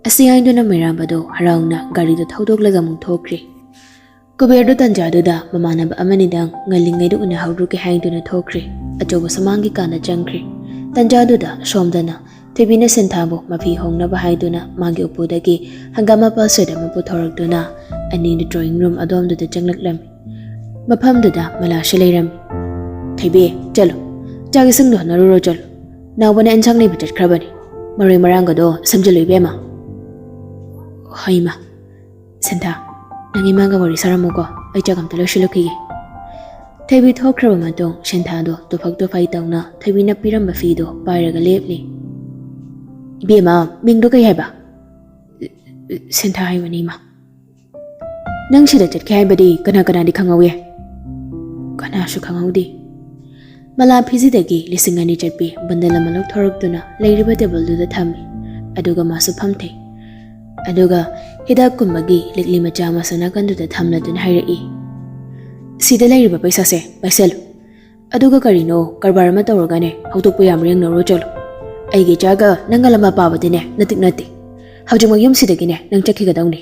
ꯑꯁꯤ ꯍꯥꯏꯗꯨꯅ ꯃꯩꯔꯥꯕꯗꯣ ꯍꯔꯥꯎꯅ ꯒꯥꯔꯤꯗꯨ ꯊꯧꯗꯣꯛꯂꯒ ꯑꯃꯨꯛ ꯊꯣꯛꯈ꯭ꯔꯦ꯫ ꯀꯨꯕꯦꯔꯗꯨ ꯇꯟꯖꯥꯗꯨꯗ ꯃꯃꯥꯟꯅꯕ ꯑꯃꯅꯤꯗꯪ ꯉꯜꯂꯤꯉꯩꯗ ꯎꯅꯍꯧꯔꯨꯒꯦ ꯍꯥꯏꯗꯨꯅ ꯊꯣꯛꯈ꯭ꯔꯦ꯫ ꯑꯆꯧꯕ ꯁꯨꯃꯥꯡꯒꯤ ꯀꯥꯗ ꯆꯪꯈ꯭ꯔꯦ꯫ ꯇꯟꯖꯥꯗꯨꯗ ꯁꯣꯝꯗꯅ ꯊꯣꯏꯕꯤꯅ ꯁꯤꯟꯊꯥꯕꯨ ꯃꯐꯤ ꯍꯣꯡꯅꯕ ꯍꯥꯏꯗꯨꯅ ꯃꯥꯒꯤ ꯎꯄꯨꯗꯒꯤ ꯍꯪꯒꯥꯝ ꯃꯄꯥꯜ set ꯑꯃ ꯄꯨꯊꯣꯔꯛꯇꯨꯅ ꯑꯅꯤꯗꯨ drawing room ꯑꯗꯣꯝꯗꯨꯗ ꯆꯪꯂꯛꯂꯝꯃꯤ꯫ ꯃꯐꯝꯗꯨꯗ ꯃꯂꯥꯁꯨ ꯂꯩꯔꯝꯃꯤ꯫ "ꯊꯣꯏꯕꯤ, ꯆꯠꯂꯣ꯫ ꯆꯥꯛ ꯏꯁꯤꯡꯗꯣ ꯍꯣꯠꯅꯔꯨꯔꯣ, ꯆꯠꯂꯣ꯫ ꯅꯥꯎꯕꯅ ꯑꯦꯟꯁꯥꯡ ꯂꯩꯕ ꯆꯠꯈ꯭ꯔꯕꯅꯤ꯫ ꯃꯔꯣꯏ ꯃꯔꯥꯡꯒꯗꯣ ꯁꯦꯝꯖꯤꯜꯂꯨ, ꯏꯕꯦꯝꯃ꯫" "ꯍꯣꯏ, ꯏꯃꯥ꯫ ꯁꯤꯟꯊꯥ, ꯅꯪ ꯏꯃꯥꯒ ꯋꯥꯔꯤ ꯁꯥꯔꯝꯃꯨꯀꯣ, ꯑꯩ ꯆꯥꯛ ꯑꯝꯇ ꯂꯣꯏꯁꯤꯜꯂꯨꯈꯤꯒꯦ꯫" ꯊꯣꯏꯕꯤ ꯊꯣꯛꯈ꯭ꯔꯕ ꯃꯇꯨꯡ ꯁꯤꯟꯊꯥꯗꯣ ꯇꯨꯐꯛ ꯇꯨꯐꯩ ꯇꯧꯅ ꯊꯣꯏꯕꯤꯅ ꯄꯤꯔꯝꯕ ꯐꯤꯗꯣ ꯄꯥꯏꯔꯒ ꯂꯦꯞꯂꯤ꯫ "ꯏꯕꯦꯝꯃ, ꯃꯤꯡꯗꯣ ꯀꯩ ꯍꯥꯏꯕ?" "ꯁꯤꯟꯊꯥ ꯍꯥꯏꯕꯅꯤ, ꯏꯃꯥ꯫" "ꯅꯪ ꯁꯤꯗ ꯆꯠꯀꯦ ꯍꯥꯏꯕꯗꯤ ꯀꯅꯥ ꯀꯅꯥꯗꯤ ꯈꯪꯍꯧꯏ?" "ꯀꯅꯥꯁꯨ ꯈꯪꯍꯧꯗꯦ꯫" ꯃꯂꯥ ꯐꯤꯖꯤꯗꯒꯤ ꯂꯤꯁꯤꯡ ꯑꯅꯤ ꯆꯠꯄꯤ bundle ꯑꯃ ꯂꯧꯊꯣꯔꯛꯇꯨꯅ ꯂꯩꯔꯤꯕ tableꯗꯨꯗ ꯊꯝꯃꯤ꯫ ꯑꯗꯨꯒ ꯃꯥꯁꯨ ꯐꯝꯊꯩ꯫ ꯑꯗꯨꯒ ꯍꯤꯗꯥꯛꯀꯨꯝꯕꯒꯤ ꯂꯤꯛꯂꯤ ꯃꯆꯥ ꯑꯃꯁꯨ ꯅꯥꯀꯟꯗꯨꯗ ꯊꯝꯂꯗꯨꯅ ꯍꯥꯏꯔꯛꯏ, "ꯁꯤꯗ ꯂꯩꯔꯤꯕ ꯄꯩꯁꯥꯁꯦ ꯄꯥꯏꯁꯜꯂꯨ꯫ ꯑꯗꯨꯒ ꯀꯔꯤꯅꯣ ꯀꯔꯕꯥꯔ ꯑꯃ ꯇꯧꯔꯒꯅꯦ, ꯍꯧꯗꯣꯛꯄ ꯌꯥꯕ꯭ꯔꯥ ꯌꯦꯡꯅꯔꯨꯔꯣ ꯆꯠꯂꯣ꯫ ꯑꯩꯒꯤ ꯏꯆꯥꯒ ꯅꯪꯒ ꯂꯝꯕꯥ ꯄꯥꯕꯗꯤꯅꯦ, ꯅꯇꯤꯛ ꯅꯠꯇꯦ꯫ ꯍꯧꯖꯤꯛꯃꯛ ꯌꯨꯝꯁꯤꯗꯒꯤꯅꯦ ꯅꯪ ꯆꯠꯈꯤꯒꯗꯧꯅꯤ꯫"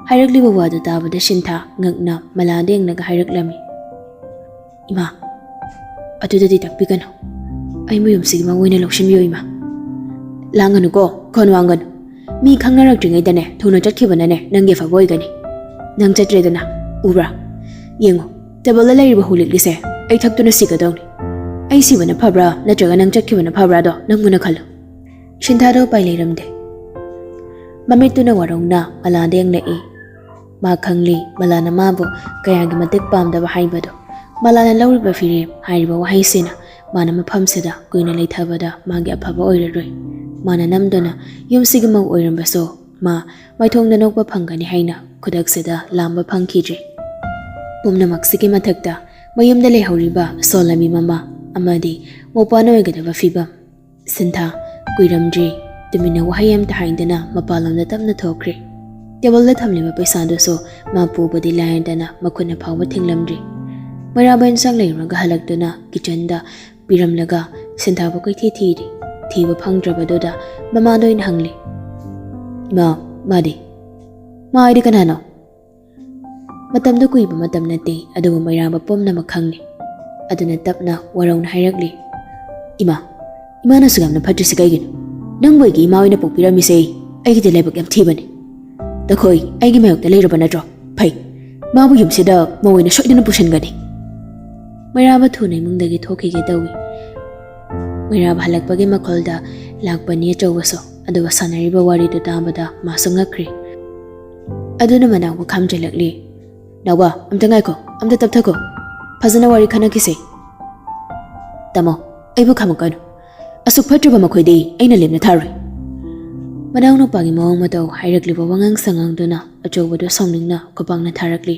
ꯍꯥꯏꯔꯛꯂꯤꯕ ꯋꯥꯗꯨ ꯇꯥꯕꯗ ꯁꯤꯟꯊꯥ ꯉꯛꯅ ꯃꯂꯥꯗ ꯌꯦꯡꯂꯒ ꯍꯥꯏꯔꯛꯂꯝꯃꯤ, "ꯏꯃꯥ, ꯑꯗꯨꯗꯗꯤ ꯇꯥꯛꯄꯤꯒꯅꯨ꯫ ꯑꯩꯕꯨ ꯌꯨꯝꯁꯤꯒꯤ ꯃꯧ ꯑꯣꯏꯅ ꯂꯧꯁꯤꯟꯕꯤꯌꯨ, ꯏꯃꯥ꯫" "ꯂꯥꯡꯒꯅꯨꯀꯣ, ꯈꯣꯟ ꯋꯥꯡꯒꯅꯨ꯫ ꯃꯤ ꯈꯪꯅꯔꯛꯇ꯭ꯔꯤꯉꯩꯗꯅꯦ ꯊꯨꯅ ꯆꯠꯈꯤꯕꯅꯅꯦ ꯅꯪꯒꯤ ꯑꯐꯕ ꯑꯣꯏꯒꯅꯤ꯫ ꯅꯪ ꯆꯠꯇ꯭ꯔꯦꯗꯅ, ꯎꯕ꯭ꯔꯥ? ꯌꯦꯡꯉꯣ, ꯇꯦꯕꯜꯗ ꯂꯩꯔꯤꯕ ꯍꯨ ꯂꯤꯛꯂꯤꯁꯦ ꯑꯩ ꯊꯛꯇꯨꯅ ꯁꯤꯒꯗꯧꯅꯤ꯫ ꯑꯩ ꯁꯤꯕꯅ ꯐꯕ꯭ꯔꯥ ꯅꯠꯇ꯭ꯔꯒ ꯅꯪ ꯆꯠꯈꯤꯕꯅ ꯐꯕ꯭ꯔꯥꯗꯣ ꯅꯪ ꯃꯨꯟꯅ ꯈꯜꯂꯨ꯫ ꯁꯤꯟꯊꯥꯗꯣ ꯎꯄꯥꯏ ꯂꯩꯔꯝꯗꯦ꯫ ꯃꯃꯤꯠꯇꯨꯅ ꯋꯥꯔꯧꯅ ꯃꯂꯥꯗ ꯌꯦꯡꯂꯛꯏ꯫ ꯃꯥ ꯈꯪꯂꯤ ꯃꯂꯥꯅ ꯃꯥꯕꯨ ꯀꯌꯥꯒꯤ ꯃꯇꯤꯛ ꯄꯥꯝꯗꯕ ꯍꯥꯏꯕꯗꯣ꯫ ꯃꯂꯥꯅ ꯂꯧꯔꯤꯕ ꯐꯤꯔꯦꯞ ꯍꯥꯏꯔꯤꯕ ꯋꯥꯍꯩꯁꯤꯅ ꯃꯥꯅ ꯃꯐꯝꯁꯤꯗ ꯀꯨꯏꯅ ꯂꯩꯊꯕꯗ ꯃꯥꯒꯤ ꯑꯐꯕ ꯑꯣꯏꯔꯔꯣꯏ꯫ ꯃꯥꯅ ꯅꯝꯗꯨꯅ ꯌꯨꯝꯁꯤꯒꯤ ꯃꯧ ꯑꯣꯏꯔꯝꯕꯁꯨ ꯃꯥ ꯃꯥꯏꯊꯣꯡꯗ ꯅꯣꯛꯄ ꯐꯪꯒꯅꯤ ꯍꯥꯏꯅ ꯈꯨꯗꯛꯁꯤꯗ ꯂꯥꯝꯕ ꯐꯪꯈꯤꯗ꯭ꯔꯤ꯫ ꯄꯨꯝꯅꯃꯛꯁꯤꯒꯤ ꯃꯊꯛꯇ ꯃꯌꯨꯝꯗ ꯂꯩꯍꯧꯔꯤꯕ ꯁꯣꯜꯂꯝꯃꯤ ꯃꯃꯥ ꯑꯃꯗꯤ ꯃꯧꯄ꯭ꯋꯥꯅ ꯑꯣꯏꯒꯗꯕ ꯐꯤꯕꯝ꯫ ꯁꯤꯟꯊꯥ ꯀꯨꯏꯔꯝꯗ꯭ꯔꯤ ꯇꯨꯃꯤꯟꯅ ꯋꯥꯍꯩ ꯑꯃꯇ ꯍꯥꯏꯗꯅ ꯃꯄꯥꯟꯂꯣꯝꯗ ꯇꯞꯅ ꯊꯣꯛꯈ꯭ꯔꯦ꯫ ꯇꯦꯕꯜꯗ ꯊꯝꯂꯤꯕ ꯄꯩꯁꯥꯗꯨꯁꯨ ꯃꯥ ꯄꯨꯕꯗꯤ ꯂꯥꯏꯔꯗꯅ ꯃꯈꯨꯠꯅ ꯐꯥꯎꯕ ꯊꯤꯡꯂꯝꯗ꯭ꯔꯤ꯫ ꯃꯩꯔꯥꯕ ꯏꯟꯁꯥꯡ ꯂꯩꯔꯨꯔꯒ ꯍꯜꯂꯛꯇꯨꯅ ꯀꯤꯆꯟꯗ ꯄꯤꯔꯝꯂꯒ ꯁꯤꯟꯊꯥꯕꯨ ꯀꯣꯏꯊꯤ ꯊꯤꯔꯤ꯫ ꯊꯤꯕ ꯐꯪꯗ꯭ꯔꯕꯗꯨꯗ ꯃꯃꯥꯗ ꯑꯣꯏꯅ ꯍꯪꯂꯤ, "ꯏꯃꯥ, ꯃꯥꯗꯤ?" "ꯃꯥ ꯍꯥꯏꯗꯤ ꯀꯅꯥꯅꯣ?" ꯃꯇꯝꯗꯨ ꯀꯨꯏꯕ ꯃꯇꯝ ꯅꯠꯇꯦ, ꯑꯗꯨꯕꯨ ꯃꯩꯔꯥꯕ ꯄꯨꯝꯅꯃꯛ ꯈꯪꯂꯤ꯫ ꯑꯗꯨꯅ ꯇꯞꯅ ꯋꯥꯔꯧꯅ ꯍꯥꯏꯔꯛꯂꯤ, "ꯏꯃꯥ, ꯏꯃꯥꯅꯁꯨ ꯌꯥꯝꯅ ꯐꯠꯇ꯭ꯔꯤꯁꯤ ꯀꯩꯒꯤꯅꯣ? ꯅꯪꯕꯨ ꯑꯩꯒꯤ ꯏꯃꯥ ꯑꯣꯏꯅ ꯄꯣꯛꯄꯤꯔꯝꯃꯤꯁꯦ ꯑꯩꯒꯤꯗꯤ ꯂꯥꯏꯕꯛ ꯌꯥꯝ ꯊꯤꯕꯅꯤ꯫ ꯇꯈꯣꯏ ꯑꯩꯒꯤ ꯃꯥꯌꯣꯛꯇ ꯂꯩꯔꯕ ꯅꯠꯇ꯭ꯔꯣ? ꯐꯩ, ꯃꯥꯕꯨ ꯌꯨꯝꯁꯤꯗ ꯃꯧ ꯑꯣꯏꯅ ꯁꯣꯏꯗꯅ ꯄꯨꯁꯤꯟꯒꯅꯤ꯫" ꯃꯩꯔꯥꯕ ꯊꯨꯅ ꯏꯃꯨꯡꯗꯒꯤ ꯊꯣꯛꯈꯤꯒꯦ ꯇꯧꯏ꯫ ꯃꯩꯔꯥꯕ ꯍꯜꯂꯛꯄꯒꯤ ꯃꯈꯣꯜꯗ ꯂꯥꯛꯄꯅꯤ ꯑꯆꯧꯕꯁꯨ꯫ ꯑꯗꯨꯒ ꯁꯥꯟꯅꯔꯤꯕ ꯋꯥꯔꯤꯗꯨ ꯇꯥꯕꯗ ꯃꯥꯁꯨ ꯉꯛꯈ꯭ꯔꯦ꯫ ꯑꯗꯨꯅ ꯃꯅꯥꯎꯕꯨ ꯈꯥꯝꯖꯤꯜꯂꯛꯂꯤ꯫ "ꯅꯥꯎꯕ, ꯑꯝꯇ ꯉꯥꯏꯈꯣ, ꯑꯝꯇ ꯇꯞꯊꯈꯣ꯫ ꯐꯖꯅ ꯋꯥꯔꯤ ꯈꯟꯅꯈꯤꯁꯦ꯫ ꯇꯥꯃꯣ, ꯑꯩꯕꯨ ꯈꯥꯝꯃꯛꯀꯅꯨ꯫ ꯑꯁꯨꯛ ꯐꯠꯇ꯭ꯔꯕ ꯃꯈꯣꯏꯗꯤ ꯑꯩꯅ ꯂꯦꯝꯅ ꯊꯥꯔꯣꯏ꯫" ꯃꯅꯥꯎꯅꯨꯄꯥꯒꯤ ꯃꯑꯣꯡ ꯃꯇꯧ ꯍꯥꯏꯔꯛꯂꯤꯕ ꯋꯥꯉꯥꯡ ꯁꯉꯥꯡꯗꯨꯅ ꯑꯆꯧꯕꯗꯨ ꯁꯥꯎꯅꯤꯡꯅ ꯈꯨꯄꯥꯛꯅ ꯊꯥꯔꯛꯂꯤ꯫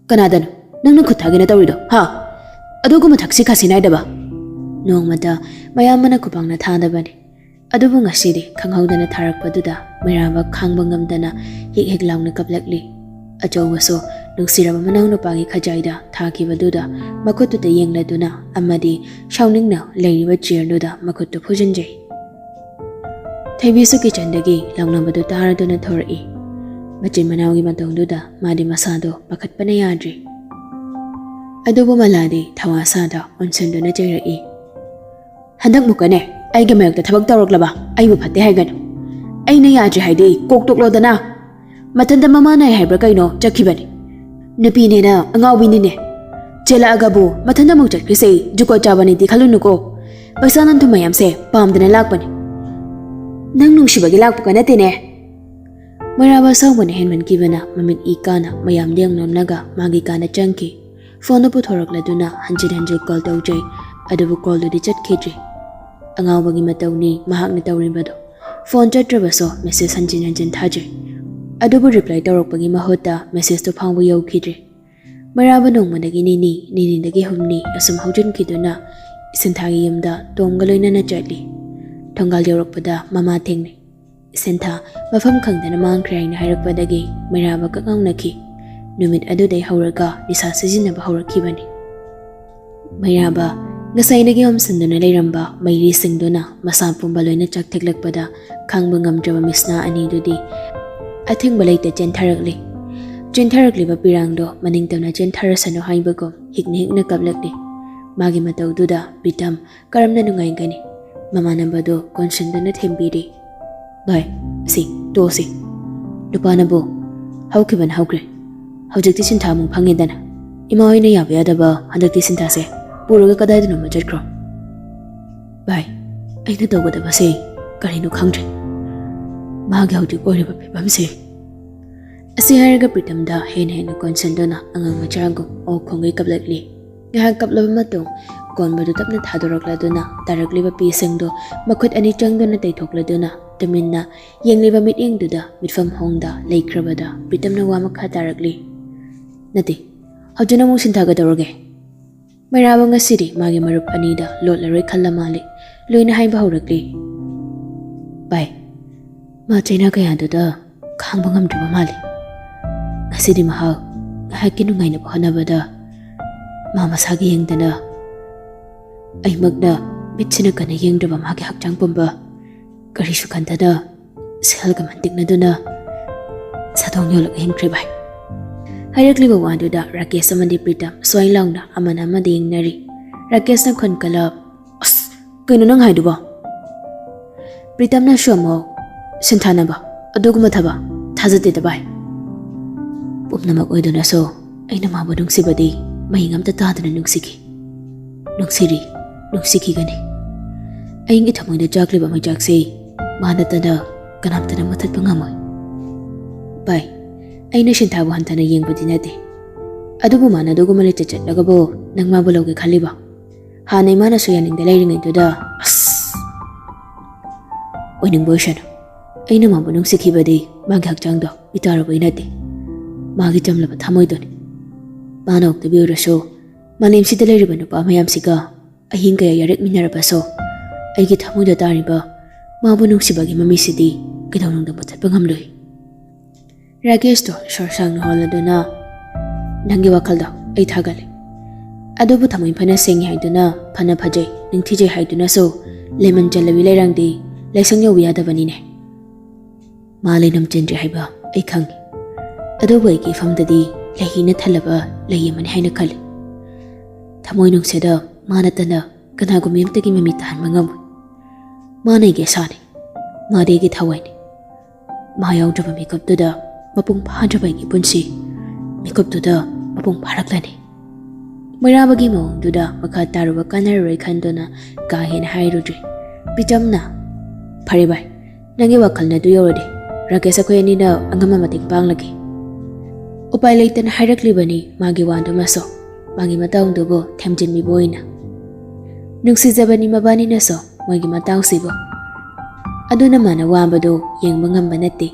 "ꯀꯅꯥꯗꯅꯣ ꯅꯪꯅ ꯈꯨꯠ ꯊꯥꯒꯦꯅ ꯇꯧꯔꯤꯗꯣ, ꯍꯥ? ꯑꯗꯨꯒꯨꯝꯕ ꯊꯛꯁꯤ ꯈꯥꯁꯤ ꯅꯥꯏꯗꯕ ꯅꯣꯡꯃꯇ ꯃꯌꯥꯝꯕꯅ ꯈꯨꯄꯥꯛꯅ ꯊꯥꯗꯕꯅꯤ꯫ ꯑꯗꯨꯕꯨ ꯉꯁꯤꯗꯤ ꯈꯪꯍꯧꯗꯅ ꯊꯥꯔꯛꯄꯗꯨꯗ ꯃꯩꯔꯥꯕ ꯈꯥꯡꯕ ꯉꯝꯗꯅ ꯍꯤꯛ ꯍꯤꯛ ꯂꯥꯎꯅ ꯀꯞꯂꯛꯂꯤ꯫ ꯑꯆꯧꯕꯁꯨ ꯅꯨꯡꯁꯤꯔꯕ ꯃꯅꯥꯎꯅꯨꯄꯥꯒꯤ ꯈꯖꯥꯏꯗ ꯊꯥꯈꯤꯕꯗꯨꯗ ꯃꯈꯨꯠꯇꯨꯗ ꯌꯦꯡꯂꯗꯨꯅ ꯑꯃꯗꯤ ꯁꯥꯎꯅꯤꯡꯅ ꯂꯩꯔꯤꯕ ꯆꯤꯌꯔꯗꯨꯗ ꯃꯈꯨꯠꯇꯨ ꯐꯨꯖꯤꯟꯖꯩ꯫ ꯊꯣꯏꯕꯤꯁꯨ ꯀꯤꯆꯟꯗꯒꯤ ꯂꯥꯎꯅꯕꯗꯨ ꯇꯥꯔꯗꯨꯅ ꯊꯣꯔꯛꯏ꯫ ꯃꯆꯤꯟ ꯃꯅꯥꯎꯒꯤ ꯃꯇꯧꯗꯨꯗ ꯃꯥꯗꯤ ꯃꯁꯥꯗꯣ ꯄꯥꯈꯠꯄꯅ ꯌꯥꯗ꯭ꯔꯦ꯫ ꯑꯗꯨꯕꯨ ꯃꯂꯥꯗꯤ ꯊꯋꯥ ꯁꯥꯗ ꯑꯣꯟꯁꯤꯟꯗꯨꯅ ꯆꯩꯔꯛꯏ꯫ "ꯍꯟꯗꯛ ꯃꯨꯛꯀꯅꯦ ꯑꯩꯒꯤ ꯃꯥꯌꯣꯛꯇ ꯊꯕꯛ ꯇꯧꯔꯛꯂꯕ ꯑꯩꯕꯨ ꯐꯠꯇꯦ ꯍꯥꯏꯒꯅꯨ꯫ ꯑꯩꯅ ꯌꯥꯗ꯭ꯔꯦ ꯍꯥꯏꯗꯤ ꯀꯣꯛ ꯇꯣꯛꯂꯣꯗꯅ꯫ ꯃꯊꯟꯇ ꯃꯃꯥ ꯅꯥꯏ ꯍꯥꯏꯕ꯭ꯔꯥ ꯀꯩꯅꯣ ꯆꯠꯈꯤꯕꯅꯤ꯫ ꯅꯨꯄꯤꯅꯦꯅ ꯑꯉꯥꯎꯕꯤꯅꯤꯅꯦ꯫ ꯆꯦꯜꯂꯛꯑꯒꯕꯨ ꯃꯊꯟꯇ ꯑꯃꯨꯛ ꯆꯠꯈ꯭ꯔꯤꯁꯦ ꯖꯨꯒꯣꯠ ꯆꯥꯕꯅꯤꯗꯤ ꯈꯜꯂꯨꯅꯨꯀꯣ꯫ ꯄꯩꯁꯥ ꯅꯟꯊꯨꯝ ꯃꯌꯥꯝꯁꯦ ꯄꯥꯝꯗꯅ ꯂꯥꯛꯄꯅꯤ꯫ ꯅꯪ ꯅꯨꯡꯁꯤꯕꯒꯤ ꯂꯥꯛꯄꯒ ꯅꯠꯇꯦꯅꯦ꯫ ꯃꯩꯔꯥꯕ ꯑꯁꯥꯎꯕꯅ ꯍꯦꯟꯃꯟꯈꯤꯕꯅ ꯃꯃꯤꯠ ꯏ ꯀꯥꯅ ꯃꯌꯥꯝꯗ ꯌꯦꯡꯂꯝꯂꯒ ꯃꯥꯒꯤ ꯀꯥꯅ ꯆꯪꯈꯤ꯫ ꯐꯣꯟꯗꯨ ꯄꯨꯊꯣꯔꯛꯂꯗꯨꯅ ꯍꯟꯖꯤꯟ ꯍꯟꯖꯤꯟ ꯀꯣꯜ ꯇꯧꯖꯩ꯫ ꯑꯗꯨꯕꯨ ꯀꯣꯜꯗꯨꯗꯤ ꯆꯠꯈꯤꯗ꯭ꯔꯤ꯫ ꯑꯉꯥꯎꯕꯒꯤ ꯃꯇꯧꯅꯤ ꯃꯍꯥꯛꯅ ꯇꯧꯔꯤꯕꯗꯣ꯫ ꯐꯣꯟ ꯆꯠꯇ꯭ꯔꯕꯁꯨ ꯃꯦꯁꯦꯖ ꯍꯟꯖꯤꯟ ꯍꯟꯖꯤꯟ ꯊꯥꯖꯩ꯫ ꯑꯗꯨꯕꯨ ꯔꯤꯄ꯭ꯂꯥꯏ ꯇꯧꯔꯛꯄꯒꯤ ꯃꯍꯨꯠꯇ ꯃꯦꯁꯦꯖꯇꯨ ꯐꯥꯎꯕ ꯌꯧꯈꯤꯗ꯭ꯔꯦ꯫ ꯃꯩꯔꯥꯕ ꯅꯣꯡꯃꯗꯒꯤ ꯅꯤꯅꯤ, ꯅꯤꯅꯤꯗꯒꯤ ꯍꯨꯝꯅꯤ ꯑꯁꯨꯝ ꯍꯧꯖꯤꯟꯈꯤꯗꯨꯅ ꯏꯁꯟꯊꯥꯒꯤ ꯌꯨꯝꯗ ꯇꯣꯝꯒ ꯂꯣꯏꯅꯅ ꯆꯠꯂꯤ꯫ ꯊꯣꯡꯒꯥꯜ ꯌꯧꯔꯛꯄꯗ ꯃꯃꯥ ꯊꯦꯡꯅꯩ꯫ ꯏꯁꯟꯊꯥ ꯃꯐꯝ ꯈꯪꯗꯅ ꯃꯥꯡꯈ꯭ꯔꯦ ꯍꯥꯏꯅ ꯍꯥꯏꯔꯛꯄꯗꯒꯤ ꯃꯩꯔꯥꯕ ꯀꯛꯉꯥꯎꯅꯈꯤ꯫ ꯅꯨꯃꯤꯠ ꯑꯗꯨꯗꯩ ꯍꯧꯔꯒ ꯅꯤꯁꯥ ꯁꯤꯖꯤꯟꯅꯕ ꯍꯧꯔꯛꯈꯤꯕꯅꯤ꯫ ꯃꯩꯔꯥꯕ ꯉꯁꯥꯏꯗꯒꯤ ꯑꯣꯝꯁꯤꯟꯗꯨꯅ ꯂꯩꯔꯝꯕ ꯃꯩꯔꯤꯁꯤꯡꯗꯨꯅ ꯃꯁꯥ ꯄꯨꯝꯕ ꯂꯣꯏꯅ ꯆꯥꯛꯊꯦꯛꯂꯛꯄꯗ ꯈꯥꯡꯕ ꯉꯝꯗ꯭ꯔꯕ ꯃꯤꯁꯅꯥ ꯑꯅꯤꯗꯨꯗꯤ ꯑꯊꯤꯡꯕ ꯂꯩꯇ ꯆꯦꯟꯊꯔꯛꯂꯤ꯫ ꯆꯦꯟꯊꯔꯛꯂꯤꯕ ꯄꯤꯔꯥꯡꯗꯣ ꯃꯅꯤꯡ ꯇꯝꯅ ꯆꯦꯟꯊꯔꯁꯅꯨ ꯍꯥꯏꯕꯒꯨꯝ ꯍꯤꯛꯅ ꯍꯤꯛꯅ ꯀꯞꯂꯛꯂꯤ꯫ ꯃꯥꯒꯤ ꯃꯇꯧꯗꯨꯗ ꯄ꯭ꯔꯤꯇꯝ ꯀꯔꯝꯅ ꯅꯨꯡꯉꯥꯏꯒꯅꯤ? ꯃꯃꯥꯟꯅꯕꯗꯨ ꯀꯣꯟꯁꯤꯟꯗꯨꯅ ꯊꯦꯝꯕꯤꯔꯤ꯫ "ꯚꯥꯏ, ꯑꯁꯤ ꯇꯣꯛꯑꯁꯤ꯫ ꯅꯨꯄꯥꯅꯕꯨ ꯍꯧꯈꯤꯕꯅ ꯍꯧꯈ꯭ꯔꯦ꯫ ꯍꯧꯖꯤꯛꯇꯤ ꯁꯤꯟꯊꯥ ꯑꯃꯨꯛ ꯐꯪꯉꯦꯗꯅ꯫ ꯏꯃꯥ ꯍꯣꯏꯅ ꯌꯥꯕ ꯌꯥꯗꯕ ꯍꯟꯗꯛꯇꯤ ꯁꯤꯟꯊꯥꯁꯦ ꯄꯨꯔꯒ ꯀꯗꯥꯏꯗꯅꯣꯃ ꯆꯠꯈ꯭ꯔꯣ꯫ ꯚꯥꯏ, ꯑꯩꯅ ꯇꯧꯒꯗꯕꯁꯦ ꯀꯔꯤꯅꯣ ꯈꯪꯗ꯭ꯔꯦ꯫ ꯃꯥꯒꯤ ꯍꯧꯖꯤꯛ ꯑꯣꯏꯔꯤꯕ ꯐꯤꯕꯝꯁꯦ"꯫ ꯑꯁꯤ ꯍꯥꯏꯔꯒ ꯄ꯭ꯔꯤꯇꯝꯗ ꯍꯦꯟꯅ ꯍꯦꯟꯅ ꯀꯣꯟꯁꯤꯟꯗꯨꯅ ꯑꯉꯥꯡ ꯃꯆꯥꯒꯨꯝ ꯑꯣꯛ ꯈꯣꯡꯒꯩ ꯀꯞꯂꯛꯂꯤ꯫ ꯉꯥꯏꯍꯥꯛ ꯀꯞꯂꯕ ꯃꯇꯨꯡ ꯀꯣꯟꯕꯗꯨ ꯇꯞꯅ ꯊꯥꯗꯣꯔꯛꯂꯗꯨꯅ ꯇꯥꯔꯛꯂꯤꯕ ꯄꯤꯁꯤꯡꯗꯨ ꯃꯈꯨꯠ ꯑꯅꯤ ꯆꯪꯗꯨꯅ ꯇꯩꯊꯣꯛꯂꯗꯨꯅ ꯇꯨꯃꯤꯟꯅ ꯌꯦꯡꯂꯤꯕ ꯃꯤꯠꯌꯦꯡꯗꯨꯗ ꯃꯤꯠꯐꯝ ꯍꯣꯡꯗ ꯂꯩꯈ꯭ꯔꯕꯗ ꯄ꯭ꯔꯤꯇꯝꯅ ꯋꯥ ꯃꯈꯥ ꯇꯥꯔꯛꯂꯤ꯫ "ꯅꯠꯇꯦ, ꯍꯧꯖꯤꯛ ꯑꯃꯨꯛ ꯁꯤꯟꯊꯥꯒꯗꯧꯔꯒꯦ?" ꯃꯩꯔꯥꯕ ꯉꯁꯤꯗꯤ ꯃꯥꯒꯤ ꯃꯔꯨꯞ ꯑꯅꯤꯗ ꯂꯣꯠꯂꯔꯣꯏ ꯈꯜꯂ ꯃꯥꯜꯂꯦ꯫ ꯂꯣꯏꯅ ꯍꯥꯏꯕ ꯍꯧꯔꯛꯂꯤ꯫ "ꯚꯥꯏ, ꯃꯥ ꯆꯩꯅꯥ ꯀꯌꯥꯗꯨꯗ ꯈꯥꯡꯕ ꯉꯝꯗ꯭ꯔꯕ ꯃꯥꯜꯂꯤ꯫ ꯉꯁꯤꯗꯤ ꯃꯍꯥꯛ ꯉꯥꯏꯍꯥꯛꯀꯤ ꯅꯨꯡꯉꯥꯏꯅꯕ ꯍꯣꯠꯅꯕꯗ ꯃꯥ ꯃꯁꯥꯒꯤ ꯌꯦꯡꯗꯅ ꯑꯩꯃꯛꯅ ꯃꯤꯠꯁꯤꯅ ꯀꯟꯅ ꯌꯦꯡꯗ꯭ꯔꯕ ꯃꯥꯒꯤ ꯍꯛꯆꯥꯡ ꯄꯨꯝꯕ ꯀꯔꯤꯁꯨ ꯈꯟꯗꯅ ꯁꯦꯜꯒ ꯃꯟꯇꯤꯛꯅꯗꯨꯅ ꯁꯥꯗꯣꯡ ꯌꯣꯜꯂꯒ ꯍꯤꯡꯈ꯭ꯔꯦ ꯚꯥꯏ"꯫ ꯍꯥꯏꯔꯛꯂꯤꯕ ꯋꯥꯗꯨꯗ ꯔꯥꯀꯦꯁ ꯑꯃꯗꯤ ꯄ꯭ꯔꯤꯇꯝ ꯁ꯭ꯋꯥꯏ ꯂꯥꯎꯅ ꯑꯃꯅ ꯑꯃꯗ ꯌꯦꯡꯅꯔꯤ꯫ ꯔꯥꯀꯦꯁꯅ ꯈꯣꯟ ꯀꯜꯂꯞ, "ꯑꯁ, ꯀꯩꯅꯣ ꯅꯪ ꯍꯥꯏꯗꯨꯕꯣ?" ꯄ꯭ꯔꯤꯇꯝꯅꯁꯨ ꯑꯃꯨꯛ, ꯁꯤꯟꯊꯥꯅꯕ ꯑꯗꯨꯒꯨꯝꯕ ꯊꯕꯛ ꯊꯥꯖꯗꯦꯗ ꯚꯥꯏ꯫ ꯄꯨꯝꯅꯃꯛ ꯑꯣꯏꯗꯨꯅꯁꯨ ꯑꯩꯅ ꯃꯥꯕꯨ ꯅꯨꯡꯁꯤꯕꯗꯤ ꯃꯍꯤꯡ ꯑꯝꯇ ꯇꯥꯗꯅ ꯅꯨꯡꯁꯤꯈꯤ꯫ ꯅꯨꯡꯁꯤꯔꯤ, ꯅꯨꯡꯁꯤꯈꯤꯒꯅꯤ꯫ ꯑꯩꯒꯤ ꯊꯃꯣꯏꯗ ꯆꯥꯛꯂꯤꯕ ꯃꯩꯆꯥꯛꯁꯤ ꯃꯥ ꯅꯠꯇꯅ ꯀꯅꯥꯝꯇꯅ ꯃꯨꯊꯠꯄ ꯉꯝꯃꯣꯏ꯫ ꯚꯥꯏ, ꯑꯩꯅ ꯁꯤꯟꯊꯥꯕꯨ ꯍꯟꯊꯅ ꯌꯦꯡꯕꯗꯤ ꯅꯠꯇꯦ꯫ ꯑꯗꯨꯕꯨ ꯃꯥꯅ ꯑꯗꯨꯒꯨꯝꯕ ꯂꯤꯆꯠ ꯆꯠꯂꯒꯕꯨ ꯅꯪ ꯃꯥꯕꯨ ꯂꯧꯒꯦ ꯈꯜꯂꯤꯕ? ꯍꯥꯟꯅ ꯏꯃꯥꯅꯁꯨ ꯌꯥꯅꯤꯡꯗ ꯂꯩꯔꯤꯉꯩꯗꯨꯗ, ꯑꯁ! ꯑꯣꯏꯅꯤꯡꯕ ꯑꯣꯏꯁꯅꯨ꯫ ꯑꯩꯅ ꯃꯥꯕꯨ ꯅꯨꯡꯁꯤꯈꯤꯕꯗꯤ ꯃꯥꯒꯤ ꯍꯛꯆꯥꯡꯗꯣ ꯃꯤꯇꯥꯔꯨꯕꯩ ꯅꯠꯇꯦ꯫ ꯃꯥꯒꯤ ꯆꯝꯂꯕ ꯊꯃꯣꯏꯗꯨꯅꯤ꯫ ꯃꯥꯅ ꯑꯣꯛꯇꯕꯤ ꯑꯣꯏꯔꯁꯨ, ꯃꯥꯂꯦꯝꯁꯤꯗ ꯂꯩꯔꯤꯕ ꯅꯨꯄꯥ ꯃꯌꯥꯝꯁꯤꯒ ꯑꯍꯤꯡ ꯀꯌꯥ ꯌꯥꯔꯦꯛꯃꯤꯟꯅꯔꯕꯁꯨ, ꯑꯩꯒꯤ ꯊꯃꯣꯏꯗ ꯇꯥꯔꯤꯕ ꯃꯥꯕꯨ ꯅꯨꯡꯁꯤꯕꯒꯤ ꯃꯃꯤꯁꯤꯗꯤ ꯀꯩꯗꯧꯅꯨꯡꯗ ꯃꯨꯊꯠꯄ ꯉꯝꯂꯣꯏ꯫ ꯔꯥꯀꯦꯁꯇꯣ ꯁꯣꯔ ꯁꯥꯡꯅ ꯍꯣꯜꯂꯗꯨꯅ, "ꯅꯪꯒꯤ ꯋꯥꯈꯜꯗꯣ ꯑꯩ ꯊꯥꯒꯠꯂꯦ꯫ ꯑꯗꯨꯕꯨ ꯊꯃꯣꯏ ꯐꯅ ꯁꯦꯡꯉꯤ ꯍꯥꯏꯗꯨꯅ, ꯐꯅ ꯐꯖꯩ, ꯅꯤꯡꯊꯤꯖꯩ ꯍꯥꯏꯗꯨꯅꯁꯨ ꯂꯦꯃꯟ ꯆꯜꯂꯕꯤ ꯂꯩꯔꯥꯡꯗꯤ ꯂꯥꯏꯁꯪ ꯌꯧꯕ ꯌꯥꯗꯕꯅꯤꯅꯦ꯫ ꯃꯥ ꯂꯩꯅꯝ ꯆꯦꯟꯗ꯭ꯔꯤ ꯍꯥꯏꯕ ꯑꯩ ꯈꯪꯉꯤ꯫ ꯑꯗꯨꯕꯨ ꯑꯩꯒꯤ ꯏꯐꯝꯗꯗꯤ ꯂꯩꯍꯤꯅ ꯊꯜꯂꯕ ꯂꯩ ꯑꯃꯅꯤ ꯍꯥꯏꯅ ꯈꯜꯂꯤ꯫ ꯊꯃꯣꯏ ꯅꯨꯡꯁꯤꯗ ꯃꯥ ꯅꯠꯇꯅ ꯀꯅꯥꯒꯨꯝꯕꯤ ꯑꯝꯇꯒꯤ ꯃꯃꯤ ꯇꯥꯍꯟꯕ ꯉꯝꯃꯣꯏ꯫ ꯃꯥꯅ ꯑꯩꯒꯤ ꯑꯁꯥꯅꯤ, ꯃꯥꯗꯤ ꯑꯩꯒꯤ ꯊꯋꯥꯏꯅꯤ꯫ ꯃꯥ ꯌꯥꯎꯗ꯭ꯔꯕ ꯃꯤꯀꯨꯞꯇꯨꯗ ꯃꯄꯨꯡ ꯐꯥꯗ꯭ꯔꯕ ꯑꯩꯒꯤ ꯄꯨꯟꯁꯤ, ꯃꯤꯀꯨꯞꯇꯨꯗ ꯃꯄꯨꯡ ꯐꯥꯔꯛꯂꯅꯤ꯫" ꯃꯩꯔꯥꯕꯒꯤ ꯃꯑꯣꯡꯗꯨꯗ ꯃꯈꯥ ꯇꯥꯔꯨꯕ ꯀꯥꯟꯅꯔꯔꯣꯏ ꯈꯟꯗꯨꯅ ꯀꯥ ꯍꯦꯟꯅ ꯍꯥꯏꯔꯨꯗ꯭ꯔꯦ꯫ ꯕꯤꯇꯝꯅ, "ꯐꯔꯦ ꯚꯥꯏ, ꯅꯪꯒꯤ ꯋꯥꯈꯜꯅ ꯑꯗꯨ ꯌꯧꯔꯗꯤ ꯔꯥꯀꯦꯁ ꯑꯩꯈꯣꯏ ꯑꯅꯤꯅ ꯑꯉꯝꯕ ꯃꯇꯦꯡ ꯄꯥꯡꯂꯒꯦ꯫" ꯎꯄꯥꯏ ꯂꯩꯇꯅ ꯍꯥꯏꯔꯛꯂꯤꯕꯅꯤ ꯃꯥꯒꯤ ꯋꯥꯗꯨꯃꯁꯨ, ꯃꯥꯒꯤ ꯃꯇꯥꯎꯗꯨꯕꯨ ꯊꯦꯝꯖꯤꯟꯕꯤꯕ ꯑꯣꯏꯅ꯫ ꯅꯨꯡꯁꯤꯖꯕꯅꯤ ꯃꯕꯥꯅꯤꯅꯁꯨ ꯃꯣꯏꯒꯤ ꯃꯇꯥꯎꯁꯤꯕꯨ꯫ ꯑꯗꯨꯅ ꯃꯥꯅ ꯋꯥꯕꯗꯨ ꯌꯦꯡꯕ ꯉꯝꯕ ꯅꯠꯇꯦ꯫